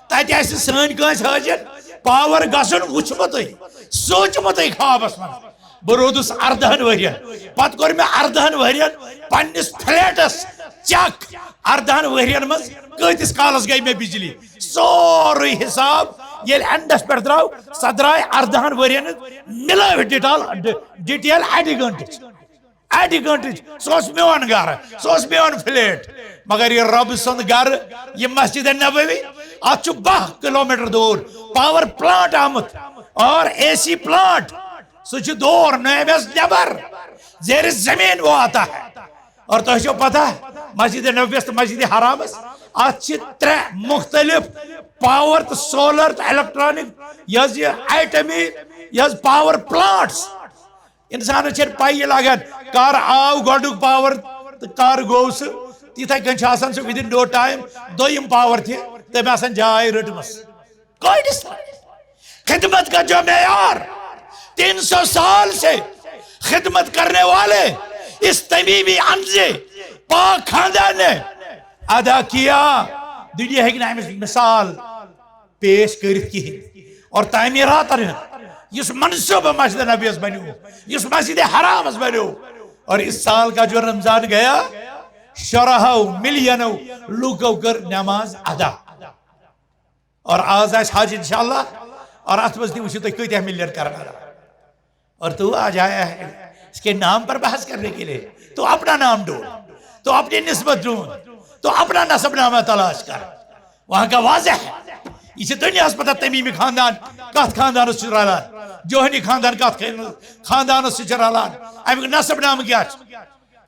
تتہ آسہ سٲنۍ کٲنٛسہِ حٲجِن پاور گژھُن وُچھمُتٕے، سوٗنٛچمُتٕے خوابس منٛز۔ بہٕ روٗدُس اردہن ؤرین۔ پتہٕ کوٚر مےٚ اردہن ؤرین پننِس فلیٹس چیک۔ اردہن ؤرین منٛز کۭتِس کالس گٔے مےٚ بجلی؟ سورُے حساب ییٚلہِ اینڈس پٮ۪ٹھ درٛاو، سۄ درٛاے اردہن ؤرین ہٕنٛز مِلٲوِتھ ڈیٹال، ڈ-، ڈیٹیل اَڑِ گٲنٛٹٕچ۔ اَڑِ گٲنٛٹٕچ۔ سُہ اوس میون گرٕ، سُہ اوس میون فلیٹ۔ مگر یہِ رۄب سُنٛد گرٕ، یہِ مسجد نبوی، اتھ چھُ باہ کلومیٹر دوٗر پاور پلانٹ آمُت۔ اور اے سی پلانٹ، سُہ چھُ دوٗر، نٲوِس نٮ۪بر، زیر زمین وہ آتا ہے۔ اور تۄہہِ چھو پتہ، مسجد نبویس تہٕ مسجد حرامس، اتھ چھِ ترٛےٚ مختلف پاور تہٕ سولر تہٕ الیکٹرانک، یہِ حظ یہِ ایٹمی، یہِ حظ پاور پلانٹس۔ انسانس چھنہٕ پَیی لگان کر آو گۄڈنیُک پاور تہٕ کر گوٚو سُہ۔ تِتھے کٔنۍ چھُ آسان سُہ within no time دوٚیِم پاور تہِ تٔمۍ آسان جاے رٔٹمٕژ۔ کٲنٛسہِ خدمت کا جو معیار تین سو سال سے خدمت کرنے والے اس تمیمی انزے پاک خاندان نے ادا کیا، دنیا ہیٚکہِ نہٕ اَمِچ مثال پیش کٔرِتھ کِہیٖنۍ۔ اور تعمیراتن ہُنٛد یُس منصوبہٕ مسجد نبویس بنیو، یُس مسجد حرامس بنیو، اور اس سال کا جو رمضان گیا، شُراہو ملینو لوکو کٔر نماز ادا۔ اور آز آسہِ حج انشاءاللہ، اور اتھ منٛز تہِ وٕچھِو تُہۍ کۭتیاہ ملین کرن ادا۔ اور تو آج آیا ہے اس کے نام پر بحث کرنے کے لیے، تو اپنا نام ڈھونڈ، تو اپنی نسبت ڈھونڈ، تو اپنا نسب نامہ تلاش کر۔ وہاں کا واضح ہے۔ یہ چھِ دنیاہس پتہ تمیمی خاندان کتھ خاندانس چھُ رلان، جوہنی خاندان کتھ خاندانس چھُ رلان، امیُک نسب نامہٕ کیٛاہ چھُ؟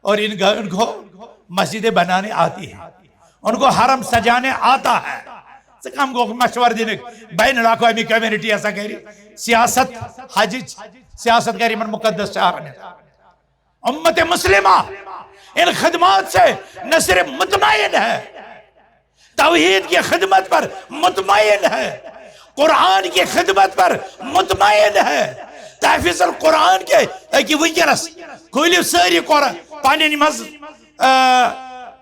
اور ان گھر، ان کو مسجدیں بنانے آتی ہیں، ان کو حرم سجانے آتا ہے۔ ژٕ کم گوٚو مشورٕ دِنٕکۍ؟ بین الاقوامی کمیونٹی ہسا کرِ سیاست، حجٕچ سیاست کرِ یِمن مقدس شہرن ہٕنٛز۔ امت مسلمہ ان خدمات سے نہ صرف مطمئن ہے، توحید کی خدمت پر مطمئن ہے، قرآن کی خدمت پر مطمئن ہے۔ تحفظ القرآن کے، اکہِ ونکیٚنس کھوٗلِو سٲری قرآن پنٕنۍ منٛز، آ،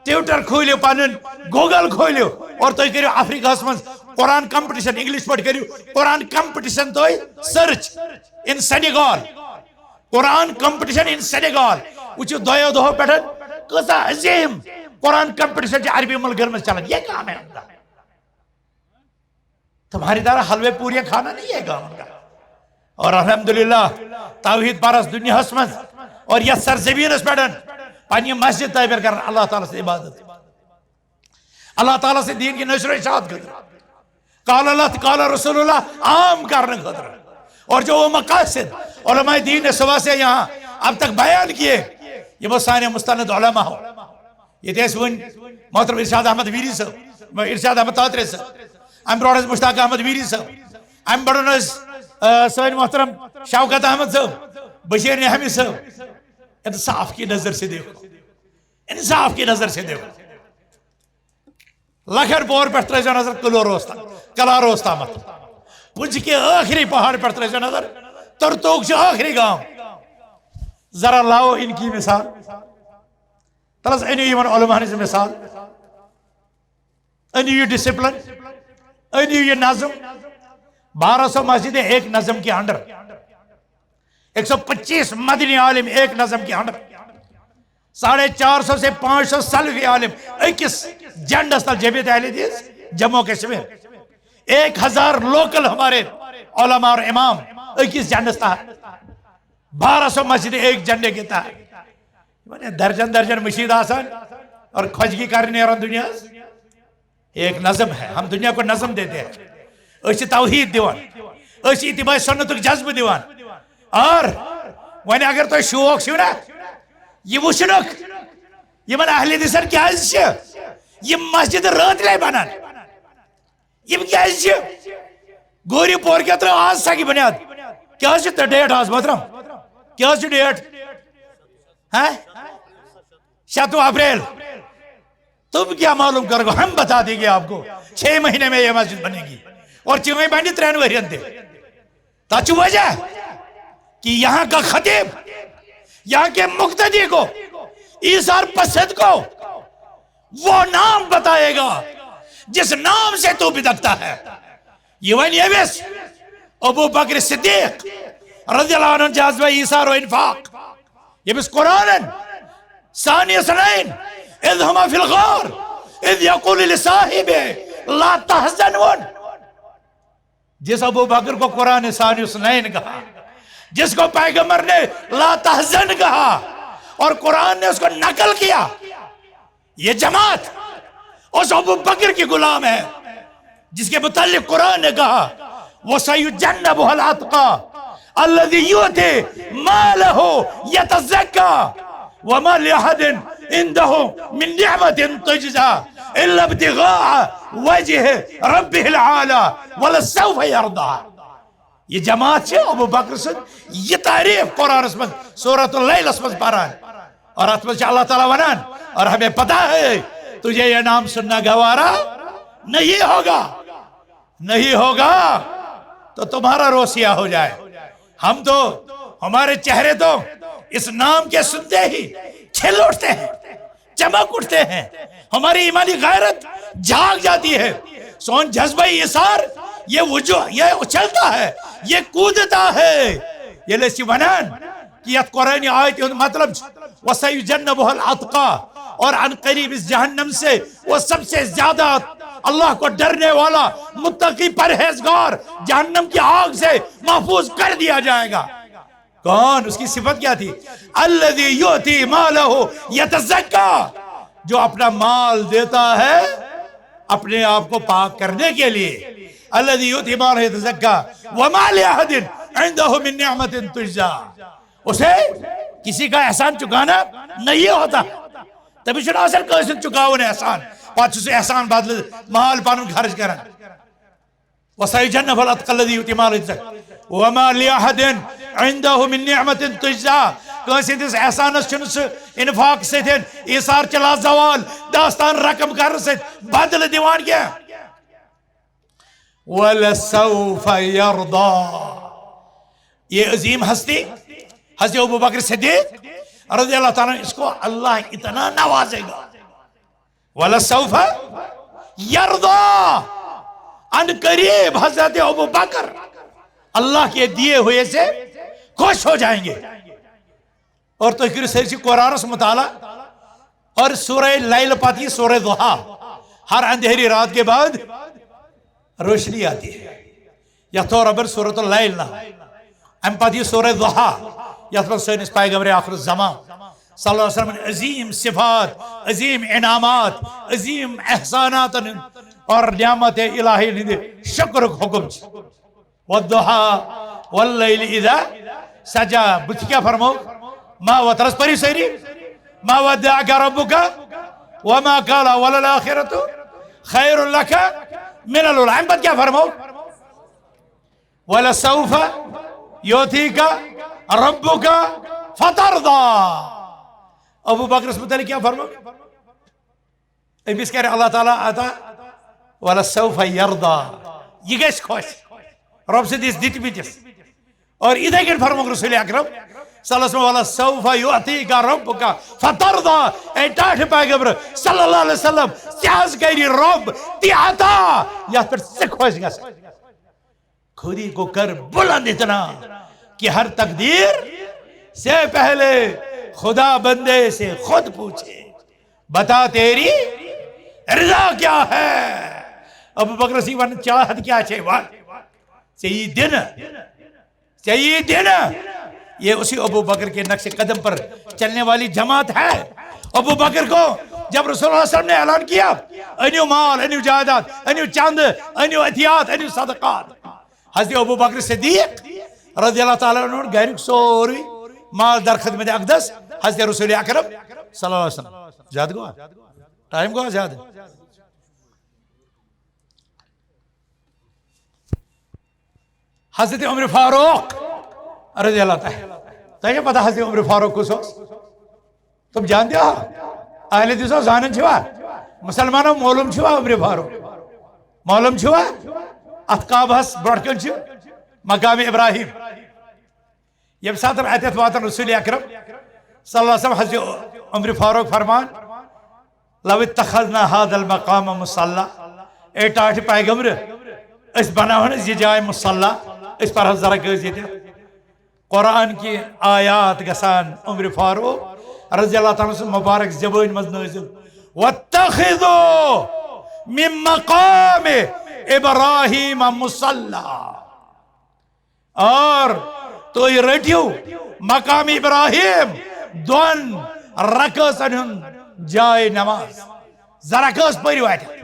ٹویٹر کھوٗلِو پنُن، گوگل کھوٗلِو اور تُہۍ کٔرِو افریقہس منٛز قرآن کمپٹیشن، انگلش پٲٹھۍ کٔرِو قرآن کمپٹیشن تُہۍ سرچ ان سینیگال۔ قرآن کمپٹیشن ان سینیگال۔ وٕچھِو دۄیو دۄہو پٮ۪ٹھ کۭژاہ عظیٖم قرآن کمپٹیشن چھِ عربی مُلکن منٛز چلان۔ یہ کام ہے ان کا۔ تمہاری طرح حلوے پوریاں کھانا نہیں ہے گاؤں کا۔ اور الحمدللہ توحید پرست دنیاہس منٛز اور یتھ سرزمینس پٮ۪ٹھ پننہِ مسجد تعمیر کران اللہ تعالیٰ سٕنٛز عبادت۔ اللہ تعالیٰ سٕنٛدِ دیٖن کہِ نشر و اشاعت خٲطرٕ۔ قال اللہ، قال رسول اللہ عام کرنہٕ خٲطرٕ۔ اور جو وہ مقاصد علماء دین نے صبح سے یہاں اب تک بیان کیے، یہ وہ سارے مستند علماء ہو۔ یہ دیس ون محترم ارشاد احمد ویری صاحب، ارشاد احمد تاترے صاحب، ام برونس مشتاق احمد ویری صاحب، ام برونس، آ، سٲنۍ محترم شوکت احمد صاحب، بشیر نعمی صاحب۔ انصاف کی نظر سے دیکھو، انصاف کی نظر سے دیکھو۔ لکھن پور پٮ۪ٹھ ترٲیزیو نظر کلوروس تام، کلاروس تامتھ۔ پُنچہِ کے ٲخری پہاڑ پٮ۪ٹھ ترٲیزیو نظر، ترتوک چھُ ٲخری گام۔ ذرا لاو ان کی مثال۔ تلس أنِو یِمن علماہن ہٕنٛز مثال۔ أنِو یہِ ڈسپلن، أنِو یہِ نظم۔ بارہ سو مسجدیں ایک نظم کے اندر، ایک سو پچیس مدنی عالم ایک نظم کے اندر، ساڑھے چار سو سے پانچ سو سلفی عالم أکِس جھنڈس تل، جمعیت اہل حدیث جموں کشمیر، ایک ہزار لوکل ہمارے علماء اور امام أکِس جھنڈس تحت، بارہ سو مسجدیں ایک جھنڈے کے تحت۔ یِمن ہے درجن درجن مشید آسان اور خۄشکی کرنہِ نیران دنیاہس۔ یہ ایک نظم ہے، ہم دنیا کو نظم دیتے ہیں۔ أسۍ چھِ توحید دِوان، أسۍ چھِ اتباع سنتُک جذبہٕ دِوان۔ اور وۄنۍ اگر تۄہہِ شوق چھُو نا یہِ وٕچھنُک، یِمن اہل حدیثن کیٛازِ چھِ یِم مسجد رٲتۍ لے بنان؟ یِم کیٛازِ چھِ؟ گوری پور کیٛاہ ترٲو آز سگہِ بنیاد؟ کیٛاہ حظ چھِ ڈیٹ آز محترم؟ کیٛاہ حظ چھِ ڈیٹ؟ ہاں؟ شتوُہ اپریل۔ تم کیا معلوم کرو، ہم بتا دیں گے آپ کو۔ چھ مہینے میں یہ مسجد بنے گی اور چویں بنی ترین ورین تھے۔ تاچو وجہ کہ یہاں کا خطیب، یہاں کے مقتدی کو، ایثار پسند کو وہ نام بتائے گا جس نام سے تو بدکتا ہے۔ یہ ونی یمس ابو بکر صدیق رضی اللہ عنہ جذبہ ایثار و انفاق، یمس قرآن ثانی اثنین اذ ہما فی الغار اذ یقول لصاحبہ لا تحزن ون۔ جس ابو بکر کو قرآن ثانی اثنین کہا، جس کو پیغمبر نے لا تحزن کہا اور قرآن نے اس کو نقل کیا، یہ جماعت اس ابو بکر کی غلام ہے جس کے متعلق قرآن نے کہا، وسیجنبها الاتقی الذی یؤتی مالہ یتزکی وما لأحد عنده من نعمة تجزى إلا ابتغاء وجه ربه الأعلى ولسوف يرضى۔ یہ جماعت چھِ ابو بکر سٕنٛز یہ تعریف قرآنس منٛز سورۃ اللیلس منٛز پران۔ اور اتھ منٛز چھِ اللہ تعالیٰ ونان، اور ہمیں پتہ ہے تجھے یہ نام سننا گوارا نہیں ہوگا، نہیں ہوگا تو تمہارا روح سیاہ ہو جائے۔ ہم تو، ہمارے چہرے تو اس نام کے سنتے ہی کھل اٹھتے ہیں، چمک اٹھتے ہیں، ہماری ایمانی غیرت جاگ جاتی ہے۔ سون جذبہ ایثار یہ وجوہ، یہ اچھلتا ہے، یہ کودتا ہے۔ یہ لسی ونان کہ یتھ قرآنی آیت ہند مطلب چھُ، وسیجنبها الاتقی، اور عن قریب اس جہنم سے وہ سب سے زیادہ اللہ کو ڈرنے والا متقی پرہیزگار جہنم کی آگ سے محفوظ کر دیا جائے گا۔ کون؟ اس کی صفت کیا تھی؟ الذی یؤتی مالہ یتزکی، جو اپنا مال دیتا ہے اپنے آپ کو پاک کرنے کے لیے۔ الذی یؤتی مالہ یتزکی وما لأحد عنده من نعمة تجزى۔ اسے کسی کا احسان چکانا نہیں ہوتا۔ تٔمِس چھُنہٕ آسان کٲنٛسہِ ہُنٛد چُکاوُن احسان۔ پتہٕ چھُ سُہ احسان بدلہٕ مال پنُن خرٕچ کران۔ وسيجنبها الأتقى الذي يؤتي ماله يتزكى وما لأحد عنده من نعمة تجزى۔ کٲنٛسہِ ہٕنٛدِس احسانس چھُنہٕ سُہ انفاق سۭتۍ، ایثار چہِ لازوال داستان رقم کرنہٕ سۭتۍ بدلہٕ دِوان کینٛہہ۔ ولسوف يرضى۔ یہ عظیم ہستی، حضرت ابو بکر صدیق رضی اللہ تعالیٰ عنہ، اس کو اللہ اتنا نوازے گا۔ ولسوف يرضى۔ ان قریب حضرت ابو بکر اللہ کے دیے ہوئے سے خوش ہو جائیں گے۔ اور تُہۍ کٔرِو سٲرسٕے قرآنس مطالعہ۔ اور سورہ لیل پتہٕ یہِ سورہ ضحیٰ، ہر اندھیری رات کے بعد روشنی آتی ہے۔ یتھ تھوٚو رۄبن سورۃ اللیل ناو۔ امہِ پتہٕ یہِ سورہ ضحیٰ، یتھ منٛز سٲنِس پیغمبر آخر الزمان صلی اللہ علیہ وسلم عظیم صفات، عظیم انعامات، عظیم احسانات اور نعمت الہی ہٕنٛدِ شکرُک حکم چھُ۔ والضحى والليل إذا سجى۔ بہٕ تہِ کیٛاہ فرمو؟ ما وترس پٔرِو سٲری۔ ما ودعك ربك وما قلى وللآخرة خير لك من الأولى۔ امہِ پتہٕ کیٛاہ فرمو؟ ولسوف يعطيك ربك فترضى۔ ابو بکرس متعلق کیٛاہ فرمو؟ أمِس کرِ اللہ تعالیٰ عطا، ولسوف يرضى، یہِ گژھِ خۄش رۄب سٕنٛدِس دِتمٕتِس۔ اور یِتھے کٔنۍ فرمووُکھ رسول اکرم صلی اللہ علیہ وسلم، ولسوف يعطيك ربك فترضى۔ اے ٹاٹھہِ پیغمبر صلی اللہ علیہ وسلم، ژےٚ حظ کرِ رۄب تہِ عطا یتھ پٮ۪ٹھ ژٕ خۄش گژھکھ۔ خودی کو کر بلند اتنا کہ ہر تقدیر سے پہلے خدا بندے سے خود پوچھے، بتا تیری رضا کیا ہے؟ ابو بکر سی ون چاہت کیا چھے؟ ون، ژےٚ یی دِنہٕ، ژےٚ یی دِنہٕ۔ یہ اسی ابو بکر کے نقش قدم پر چلنے والی جماعت ہے۔ ابو بکر کو جب رسول اللہ صلی اللہ علیہ وسلم نے اعلان کیا، انیو مال، انیو جائیداد، انیو چند، انیو عطیات، انیو صدقات، حضرت ابو بکر صدیق رضی اللہ تعالیٰ عنہ گھرک سوری مال در خدمت اقدس حضرت رسول اکرم صلی اللہ علیہ وسلم۔ زیادٕ گوٚوا؟ ٹائم گوٚوا زیادٕ؟ حضرت عمر فاروق رضی اللہ تعالیٰ، تۄہہِ چھا پتہ حضرت عمر فاروق کُس اوس؟ تم جانتے ہو؟ اہل حدیثو زانن چھوا؟ مسلمانو معلوم چھوا عمر فاروق؟ معلوم چھوا؟ اتھ کعبہس برونٛٹھ کن چھُ مقام ابراہیم۔ ییٚمہِ ساتہٕ اتٮ۪تھ واتان رسول اکرم صلی اللہ علیہ وسلم، حضرت عمر فاروق فرمان، لو اتخذنا هذا المقام مصلى، اے ٹاٹھہِ پیغمبر، أسۍ بناوہن حظ یہِ جاے مصلى، أسۍ پرہو زٕ رکٲژ ییٚتٮ۪تھ۔ قرآن کی آیات گژھان عمر فاروق رضی اللہ تعالیٰ عنہ سٕنٛز مبارک زبٲنۍ منٛز نٲزِل، واتخذوا من مقام ابراہیم مصلى، اور تُہۍ رٔٹِو مقام ابراہیم دۄن رکٲژن ہُنٛد جاے نماز۔ زٕ رکٲژ پٔرِو اتہِ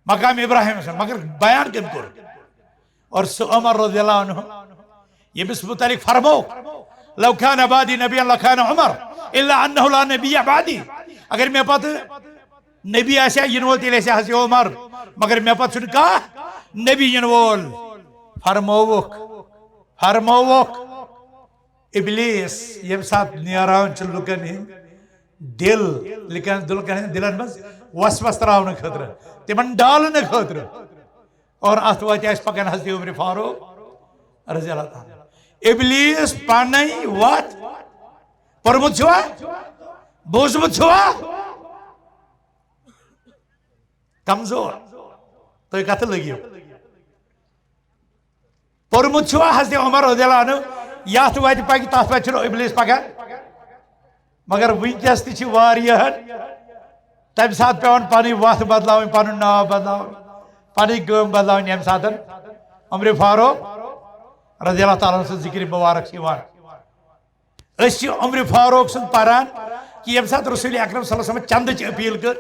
مقام ابراہیم۔ مگر بیان کٔمۍ کوٚر؟ اور سُہ عمر رضی اللہ عنہ، ییٚمِس متعلق فرموو، لو كان بعدي نبي لكان عمر، الا انه لا نبي بعدي۔ اگر مےٚ پتہٕ نبی آسہِ ہا یِنہٕ وول، تیٚلہِ آسہِ ہا حضرت عمر، مگر مےٚ پتہٕ چھُنہٕ کانٛہہ نبی یِنہٕ وول۔ فرمووُکھ، فرمووُکھ، ابلیس ییٚمہِ ساتہٕ نیران چھُ لُکن ہٕنٛدۍ دِل، لُکن، لُکن ہٕنٛدٮ۪ن دِلن منٛز وسوس تراونہٕ خٲطرٕ، تِمن ڈالنہٕ خٲطرٕ، اور اتھ وتہِ آسہِ پکان حضرت عمر فاروق رضی اللہ تعالیٰ عنہ۔ ابلیس پانے وتھ پوٚرمُت چھُوا؟ بوٗزمُت چھُوا؟ کمزور۔ تُہۍ کتھ لٔگِو؟ پوٚرمُت چھُوا حضرت عمر رضی اللہ عنہ یتھ وتہِ پکہِ، تتھ وتہِ چھُنہٕ ابلیس پکان؟ مگر وٕنکیٚس تہِ چھِ واریاہن تمہِ ساتہٕ پٮ۪وان پنٕنۍ وتھ بدلاوٕنۍ، پنُن ناو بدلاوُن، پنٕنۍ کٲم بدلاوٕنۍ۔ ییٚمہِ ساتہٕ عمر فاروق رضی اللہ تعالیٰ عنہ سٕنٛز ذکر مبارک چھِ یِوان، أسۍ چھِ عمر فاروق سُنٛد پران کہِ ییٚمہِ ساتہٕ رسول اکرم صلی اللہ علیہ وسلم چندٕچ اپیل کٔر،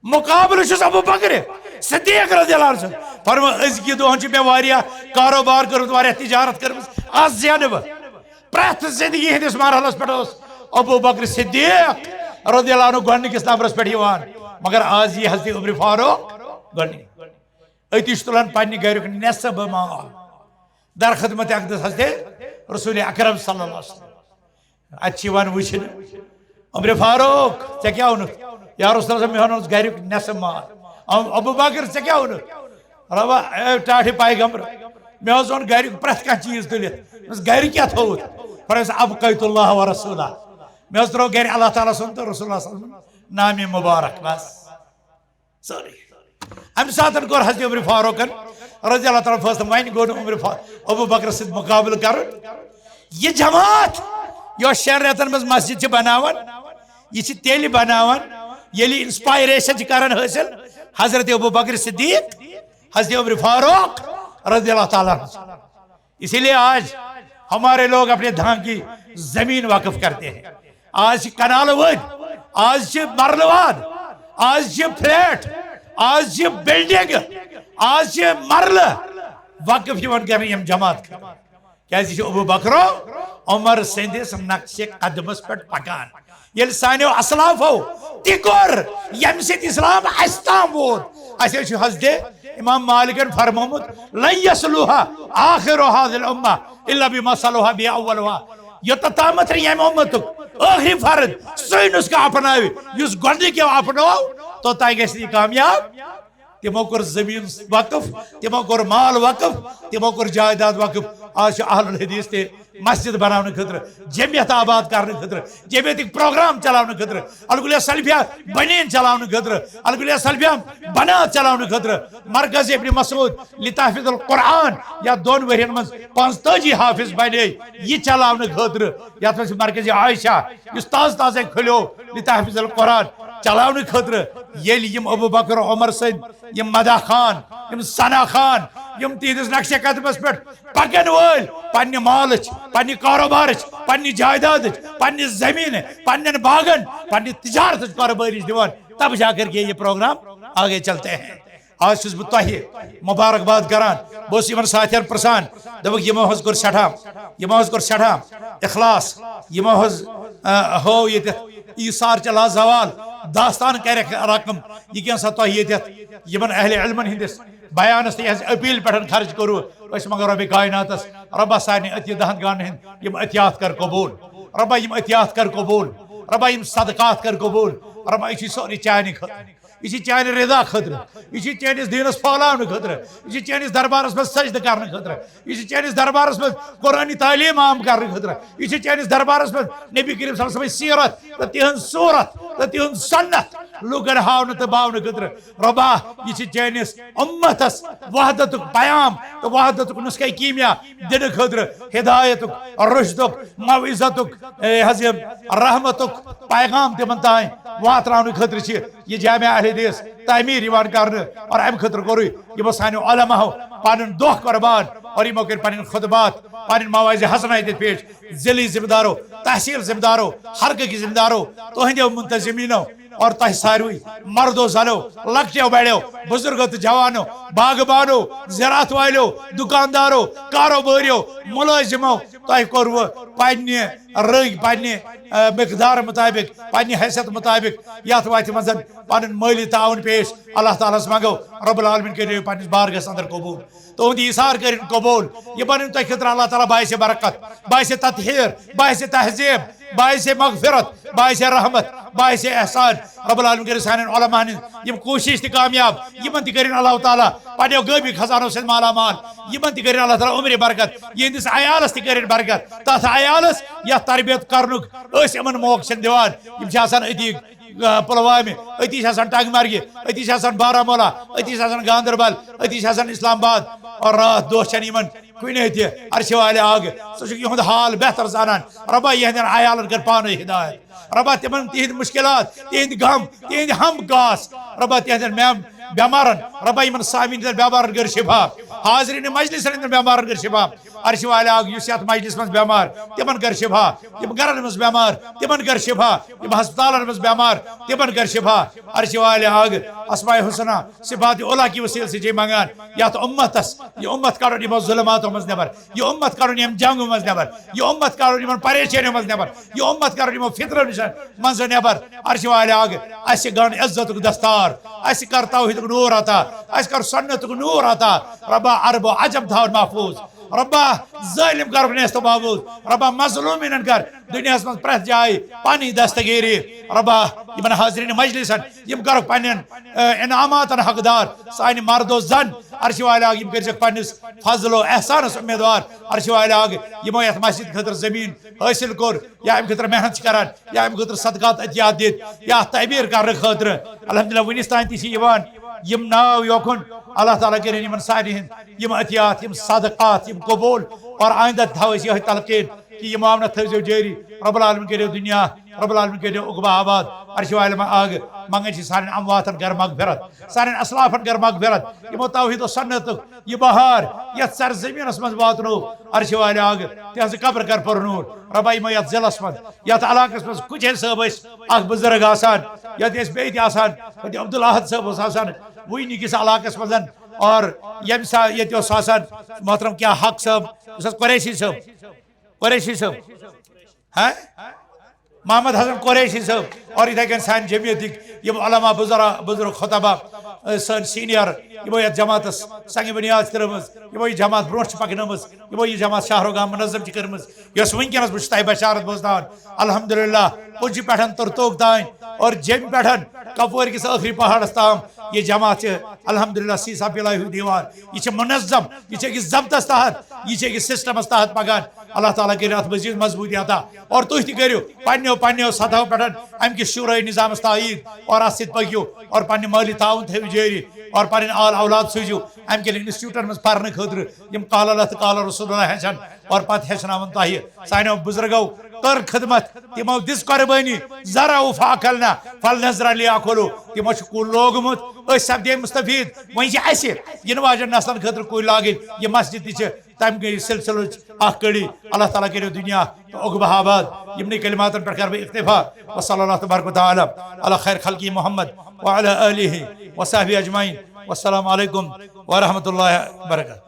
مقابلہٕ چھُس ابو بکر صدیق رضی اللہ عنہ سُنٛد۔ فرمان، أزکہِ دۄہن چھُ مےٚ واریاہ کاروبار کٔرمٕژ، واریاہ تجارت کٔرمٕژ، از زینہٕ بہٕ۔ پرٛٮ۪تھ زندگی ہٕنٛدِس مرحلس پٮ۪ٹھ اوس ابو بکر صدیق رضی اللہ عنہ گۄڈٕنِکِس نمبرس پٮ۪ٹھ یِوان، مگر از یی حضرت عمر فاروق گۄڈٕنِکِس۔ أتی چھُ تُلان پننہِ گرُک نٮ۪صٕف مال در خدمت اقدس حضرت رسول اکرم صلی اللہ علیہ وسلم۔ اتہِ چھِ یِوان وٕچھنہٕ، عمر فاروق، ژےٚ کیٛاہ اوٚنُتھ؟ یا رسول اللہ، مےٚ اوٚن گرُک نٮ۪صٕف مال۔ ام-، ابو بکر، ژےٚ کیٛاہ اوٚنُتھ؟ روا، اے ٹاٹھہِ پیغمبر، مےٚ حظ اوٚن گرُک پرٛٮ۪تھ کانٛہہ چیٖز تُلِتھ۔ مےٚ اوس گرِ کیٛاہ تھوٚوُتھ؟ فرمایس، ابقیت اللہ و رسولہ۔ مےٚ حظ ترٛوو گرِ اللہ تعالیٰ سُنٛد تہٕ رسول اللہ صلی اللہ علیہ وسلم نامِ مبارک، بس۔ سورُے۔ امہِ ساتہٕ کوٚر حضرت عمر فاروقن رضی اللہ تعالیٰ عنہ فٲصلہٕ، وۄنۍ گوٚو نہٕ عمر فا-، ابو بکر سۭتۍ مقابلہٕ کرُن۔ یہِ جماعت یۄس شٮ۪ن رٮ۪تن منٛز مسجد چھِ بناوان، یہِ چھِ تیٚلہِ بناوان ییٚلہِ انسپائریشن چھِ کران حٲصِل حضرت ابو بکر صدیق، حضرت عمر فاروق رضی اللہ تعالیٰ عنہ۔ اسی لیے آج ہمارے لوگ اپنے دھان کی زمین وقف کرتے ہیں۔ آج چھ کنالہٕ وٲلۍ، آز چھ مرلہٕ واد، آز چھ فلیٹ، آز چھ بلڈنگ، آز چھ مرلہٕ وقف یِوان کرنہٕ یِم جماعت خٲطرٕ۔ کیازِ یہِ چھُ ابو بکرو عمر سٕنٛدِس نقشِ قدمس پٮ۪ٹھ پکان۔ ییٚلہِ سانیو اسلافو تہِ کوٚر، ییٚمہِ سۭتۍ اسلام اسہِ تام ووت، اسہِ حظ چھُ حضرت امام مالکن فرمومُت، "لن یصلح آخر هذه الامة الا بما صلح به اولها"۔ یوٚتتھ تامتھ نہٕ ییٚمہِ امتُک ٲخری فرد سُے نسخہٕ اپناوِ، یُس گۄڈنِکیو اپنوو، توٚتام گژھِ نہٕ یہِ کامیاب۔ تِمو کوٚر زٔمیٖن وقف، تِمو کوٚر مال وقف، تِمو کوٚر جائیداد وقف۔ آز چھِ اہل الحدیث تہِ مسجد بناونہٕ خٲطرٕ، جمعیت آباد کرنہٕ خٲطرٕ، جمعیتٕکۍ پروگرام چلاونہٕ خٲطرٕ، الکلیہ سلفیہ بنین چلاونہٕ خٲطرٕ، الکلیہ سلفیہ بنات چلاونہٕ خٲطرٕ، مرکز ابن مسعود لتحفظ القرآن، یا دۄن ؤرین منٛز پانٛژتٲجی حافظ بنے، یہِ چلاونہٕ خٲطرٕ، یتھ منٛز چھُ مرکز عائشہ، یُس تازٕ تازے کھُلیو لتحفظ القرآن چلاونہٕ خٲطرٕ۔ ییٚلہِ یِم ابو بکر عمر سٕنٛدۍ یِم مداح خان، یِم ثنا خان، یِم تِہنٛدِس نقشہِ قدمس پٮ۪ٹھ پکن وٲلۍ پننہِ مالٕچ، پننہِ کاروبارٕچ، پننہِ جائیدادٕچ، پننہِ زمینہِ، پننٮ۪ن باغن، پننہِ تجارتٕچ کاروبارٕچ دِوان، تب جا کر کے یہ پروگرام آگے چلتے ہیں۔ آز چھُس بہٕ تۄہہِ مبارکباد کران۔ بہٕ اوسُس یِمن ساتھین پرژھان، دوٚپُکھ، یِمو حظ کوٚر سٮ۪ٹھاہ، یِمو حظ کوٚر سٮ۪ٹھاہ اخلاص، یِمو حظ، آ، ہٲو ییٚتٮ۪تھ ایثار چہِ لازوال داستان کرٮ۪کھ رقم۔ یہِ کینٛہہ سا تۄہہِ ییٚتٮ۪تھ یِمن اہل علمن ہٕنٛدِس بیانس تہٕ یِہنٛزِ اپیل پٮ۪ٹھ خرٕچ کوٚروٕ، أسۍ منٛگو رۄبِ کایناتس، رۄبا سانہِ أتی دہن گانن ہٕنٛدۍ یِم عطیات کر قبول، رۄبا یِم عطیات کر قبول، رۄبا یِم صدقات کر قبول، رۄبا یہِ چھُ سورُے چانہِ خٲطرٕ۔ یہِ چھِ چانہِ رضا خٲطرٕ، یہِ چھِ چٲنِس دیٖنس پھٲلاونہٕ خٲطرٕ، یہِ چھِ چٲنِس دربارس منٛز سجدٕ کرنہٕ خٲطرٕ، یہِ چھِ چٲنِس دربارس منٛز قرآنی تعلیٖم عام کرنہٕ خٲطرٕ، یہِ چھِ چٲنِس دربارس منٛز نبی کریم صلی اللہ علیہ وسلم سیرت تہٕ تِہنٛز صورت تہٕ تِہنٛز سنت لوٗکن ہاونہٕ تہٕ باونہٕ خٲطرٕ۔ رۄبا، یہِ چھِ چٲنِس اُمتس وحدتُک پیام تہٕ وحدتُک نسخہ کیٖمیا دِنہٕ خٲطرٕ، ہدایتُک، رشدُک، موعظتُک، اے حظ، یہِ رحمتُک پیغام تِمن تام واتناونہٕ خٲطرٕ چھِ یہِ جامع اہل حدیث تعمیٖر یِوان کرنہٕ۔ اور امہِ خٲطرٕ کوٚرُے یِمو سانیو علماہو پنُن دۄہ قربان اور یِمو کٔرۍ پنٕنۍ خطبات، پنٕنۍ مواعظ حسنہ ییٚتہِ پیش۔ ضلعی ذمہٕ دارو، تحصیل ذمہٕ دارو، حرکہٕ کہِ ذمہٕ دارو، تُہنٛدیو منتظمیٖنو اور تۄہہِ ساروٕے مردو زنو، لۄکٹیو بڑیو، بزرگو تہٕ جوانو، باغبانو، زراعت والیو، دُکاندارو، کاروبٲریو، مُلٲزِمو، تۄہہِ کوٚروٕ پننہِ رٔنگۍ، پننہِ، آ، مقدار مطابق، پننہِ حیثیت مطابق یتھ وتہِ منٛز پنُن مٲلی تعاون پیش۔ اللہ تعالیٰ ہس منٛگو رب العالمین کٔرِو پننِس بارگاہس اندر قبول۔ تُہُنٛد ایثار کٔرِن قبول۔ یہِ بنن تۄہہِ خٲطرٕ اللہ تعالیٰ باعث برکت، باعث تطہیر، باعث تہذیب، باعث مغفرت، باعث رحمت، باعث احسان۔ رب العالمین کٔرِن سانٮ۪ن علماء ہٕنٛز یِم کوٗشش تہِ کامیاب، یِمن تہِ کٔرِن اللہ تعالیٰ پننیو غٲبی خزانو سۭتۍ مالا مال، یِمن تہِ کٔرِن اللہ تعالیٰ عمرِ برکت، یِہنٛدِس عیالس تہِ کٔرِن برکت، تتھ عیالس یتھ تربیت کرنُک أسۍ یِمن موقعہٕ چھِنہٕ دِوان۔ یِم چھِ آسان أتی آ، پلوامہِ، أتی چھِ آسان ٹنگ مرگہِ، أتی چھِ آسان بارہمولہ، أتی چھِ آسان گاندربل، أتی چھِ آسان اسلام آباد۔ اور راتھ دۄہ چھَنہٕ یِمن کُنے تہِ عرشہِ والہِ آگہٕ۔ ژٕ چھُکھ یِہُنٛد حال بہتر زانان۔ رۄبا، یِہنٛدٮ۪ن عیالن کر پانے ہدایت۔ رۄبا، تِمن تِہنٛدۍ مُشکلات، تِہنٛدۍ غم، تِہنٛدۍ ہم گاس۔ رۄبا، تِہنٛدٮ۪ن میم-، بٮ۪مارن، رۄبا، یِمن سامعیٖن تہٕ بٮ۪مارن کر شفا۔ حاضرین مجلسن ہٕنٛدٮ۪ن بٮ۪مارن کر شفا۔ عرشہِ والہِ آگہٕ، یُس یتھ مجلس منٛز بٮ۪مار، تِمن کر شفا۔ یِم گرن منٛز بٮ۪مار، تِمن کر شفا۔ یِم ہسپتالن منٛز بٮ۪مار، تِمن کر شفا۔ عرشہِ والہِ آگہٕ، اسماء حسنہ، صفات علیٰ کہِ وسیلہٕ سۭتۍ چھِ منٛگان، یتھ امتس، یہِ امت کڑُن یِمو ظلماتو منٛز نٮ۪بر، یہِ امت کڑُن یِم جنگو منٛز نٮ۪بر، یہِ امت کڑُن یِمن پریشٲنیو منٛز نٮ۪بر، یہِ امت کڑُن یِمو فِتنو نِش منٛز نٮ۪بر۔ عرشہِ والہِ آگہٕ، اسہِ گنڈ عزتُک دستار، اسہِ کر توحیدُک نور عطا، اسہِ کر سنتُک نور عطا۔ رۄبا، عرب و عجم تھاوُن محفوظ۔ رۄبا، ظٲلم کرُکھ نیست و نابود۔ رۄبا، مظلومیٖنن کر دُنیاہس منٛز پرٛٮ۪تھ جایہِ پنٕنۍ دستگیری۔ رۄبا، یِمن حاضرین مجلسن، یِم کرُکھ پننٮ۪ن، آ، انعاماتن حقدار۔ سانہِ مرد و زن، عرشہِ والہِ آگہٕ، یِم کٔرزیٚکھ پننِس فضل و احسانس امیدوار۔ عرشہِ والہِ آگہٕ، یِمو یتھ مسجد خٲطرٕ زٔمیٖن حٲصِل کوٚر یا امہِ خٲطرٕ محنت چھِ کران یا امہِ خٲطرٕ صدقات عطیات دِتھ یا تعمیٖر کرنہٕ خٲطرٕ، الحمدللہ، وُنِس تام تہِ چھِ یِوان یِم ناو یوکُن۔ اللہ تعالیٰ کٔرِن یِمن سارنٕے ہٕنٛدۍ یِم عطیات، یِم صدقات، یِم قبول۔ اور آیندہ تہِ تھاوو أسۍ یِہوٚے تلقین کہِ یِم معاونت تھٲوزیٚو جٲری۔ رب العالمین کٔرِو دُنیا، رب العالمین کٔرِو عقبہ آباد۔ عرشہِ والہِ آگہٕ، منٛگان چھِ سانٮ۪ن امواتن کر مغفرت، سانٮ۪ن اسلافن کر مغفرت۔ یِمو توحید و سنتُک یہِ بہار یتھ سرزمینس منٛز واتنوو، عرشہِ والہِ آگہٕ، تِہنٛزٕ قبر کر پُرنوٗر۔ رۄبا، یِمو یتھ ضلعس منٛز، یتھ علاقس منٛز کُچھے صٲب ٲسۍ اکھ بُزرگ آسان، یتھ ٲسۍ بیٚیہِ تہِ آسان، حاجی عبدالحد صٲب اوس آسان وُنہِ کِس علاقس منٛز، اور ییٚمہِ سا-، ییٚتہِ اوس آسان محترم کیٛاہ حق صٲب، یُس حظ قریشی صٲب، قریشی صٲب، ہاں؟ محمد حسن قریشی صٲب، اور یِتھے کٔنۍ سانہِ جمعیتٕکۍ یِم علماء، بُزرا-، بُزرگ خطبہ، اے، سٲنۍ سینئر، یِمو یتھ جماعتس سنگِ بنیاد چھِ ترٲومٕژ، یِمو یہِ جماعت برونٛٹھ چھِ پکنٲومٕژ، یِمو یہِ جماعت شاہ رخ گام منظم چھِ کٔرمٕژ، یۄس وٕنکیٚنس بہٕ چھُس تۄہہِ بشارت بوزناوان۔ الحمدللہ، پُنجہِ پٮ۪ٹھ تُرتوک تام اور جیٚمہِ پٮ۪ٹھ کپوٲرۍ کِس ٲخری پہاڑس تام یہِ جماعت چھِ الحمدللہ سیٖسا پِلٲے ہیوٗ دِوان۔ یہِ چھِ منظم، یہِ چھِ أکِس ضبطس تحت، یہِ چھِ أکِس سسٹمس تحت پکان۔ اللہ تعالیٰ کٔرِو اتھ مزید مضبوٗطی عطا اور تُہۍ تہِ کٔرِو پننیو پننیو سطحو پٮ۪ٹھ امہِ کِس شورٲے نظامس تایید اور اتھ سۭتۍ پٔکِو اور پننہِ مٲلی تعاوُن تھٲیِو جٲری۔ اور پنٕنۍ آل اولاد سوٗزِو امہِ کٮ۪ن انسٹیٹیوٹن منٛز پرنہٕ خٲطرٕ، یِم قال اللہ تہٕ قال رسول اللہ ہیٚچھن اور پتہٕ ہیٚچھناون تۄہہِ۔ سانیو بُزرگو کٔر خدمت، تِمو دِژ قۄربٲنی، زرعوا فأکلنا فلنزرع لیأکلوا، تِمو چھُ کُل لوگمُت، أسۍ سپدے مستفید۔ وۄنۍ چھِ اسہِ یِنہٕ واجٮ۪ن نسلن خٲطرٕ کُلۍ لاگٕنۍ۔ یہِ مسجد تہِ چھِ تمہِ گٔے سلسلٕچ اکھ کڑی۔ اللہ تعالیٰ کٔرِو دُنیا تہٕ عقبہ آباد۔ یِمنٕے کلماتن پٮ۪ٹھ کرٕ بہٕ اکتفا۔ وصلی اللہ تبارک و تعالیٰ علی خیر خلقہ محمد وعلی آلہ وصحبہ اجمعین۔ والسلام علیکم ورحمۃ اللہ وبرکاتہ۔